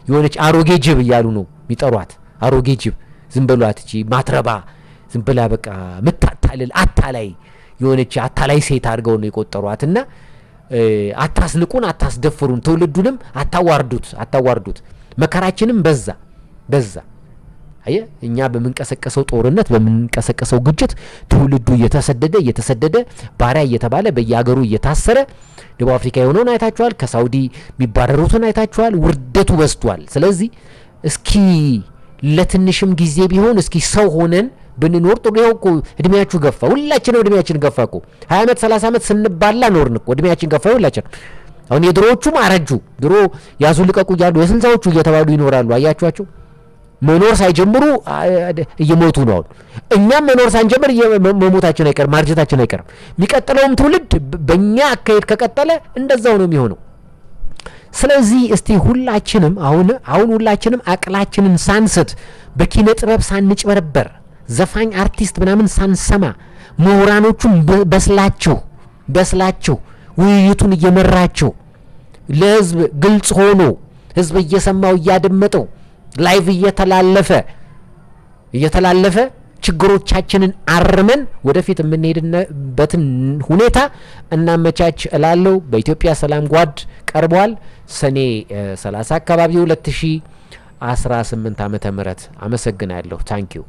የሆነች አሮጌ ጅብ እያሉ ነው የሚጠሯት። አሮጌ ጅብ፣ ዝም በሏት፣ እቺ ማትረባ፣ ዝም ብላ በቃ ምታታልል አታላይ፣ የሆነች አታላይ ሴት አድርገው ነው የቆጠሯት። እና አታስንቁን፣ አታስደፍሩን፣ ትውልዱንም አታዋርዱት፣ አታዋርዱት። መከራችንም በዛ በዛ። አየህ፣ እኛ በምንቀሰቀሰው ጦርነት፣ በምንቀሰቀሰው ግጭት ትውልዱ እየተሰደደ እየተሰደደ፣ ባሪያ እየተባለ በየሀገሩ እየታሰረ፣ ደቡብ አፍሪካ የሆነውን አይታችኋል። ከሳውዲ የሚባረሩትን አይታችኋል። ውርደቱ በዝቷል። ስለዚህ እስኪ ለትንሽም ጊዜ ቢሆን እስኪ ሰው ሆነን ብንኖር ጥሩ። ይኸው እኮ እድሜያችሁ ገፋ፣ ሁላችንም እድሜያችን ገፋ እኮ። 20 ዓመት፣ 30 ዓመት ስንባላ ኖርን እኮ፣ እድሜያችን ገፋ ሁላችን። አሁን የድሮዎቹም አረጁ። ድሮ ያዙ ልቀቁ እያሉ የስልሳዎቹ እየተባሉ ይኖራሉ። አያችኋቸው? መኖር ሳይጀምሩ እየሞቱ ነው። አሁን እኛም መኖር ሳንጀምር መሞታችን አይቀርም፣ ማርጀታችን አይቀርም። የሚቀጥለውም ትውልድ በእኛ አካሄድ ከቀጠለ እንደዛው ነው የሚሆነው። ስለዚህ እስቲ ሁላችንም አሁን አሁን ሁላችንም አቅላችንን ሳንስት፣ በኪነ ጥበብ ሳንጭበረበር፣ ዘፋኝ አርቲስት ምናምን ሳንሰማ፣ ምሁራኖቹም በስላችሁ በስላችሁ ውይይቱን እየመራችሁ፣ ለህዝብ ግልጽ ሆኖ ህዝብ እየሰማው እያደመጠው live እየተላለፈ እየተላለፈ ችግሮቻችንን አርመን ወደፊት የምንሄድበትን ሁኔታ እናመቻች እላለሁ። በኢትዮጵያ ሰላም ጓድ ቀርቧል። ሰኔ 30 አካባቢ 2018 ዓመተ ምህረት። አመሰግናለሁ። Thank you.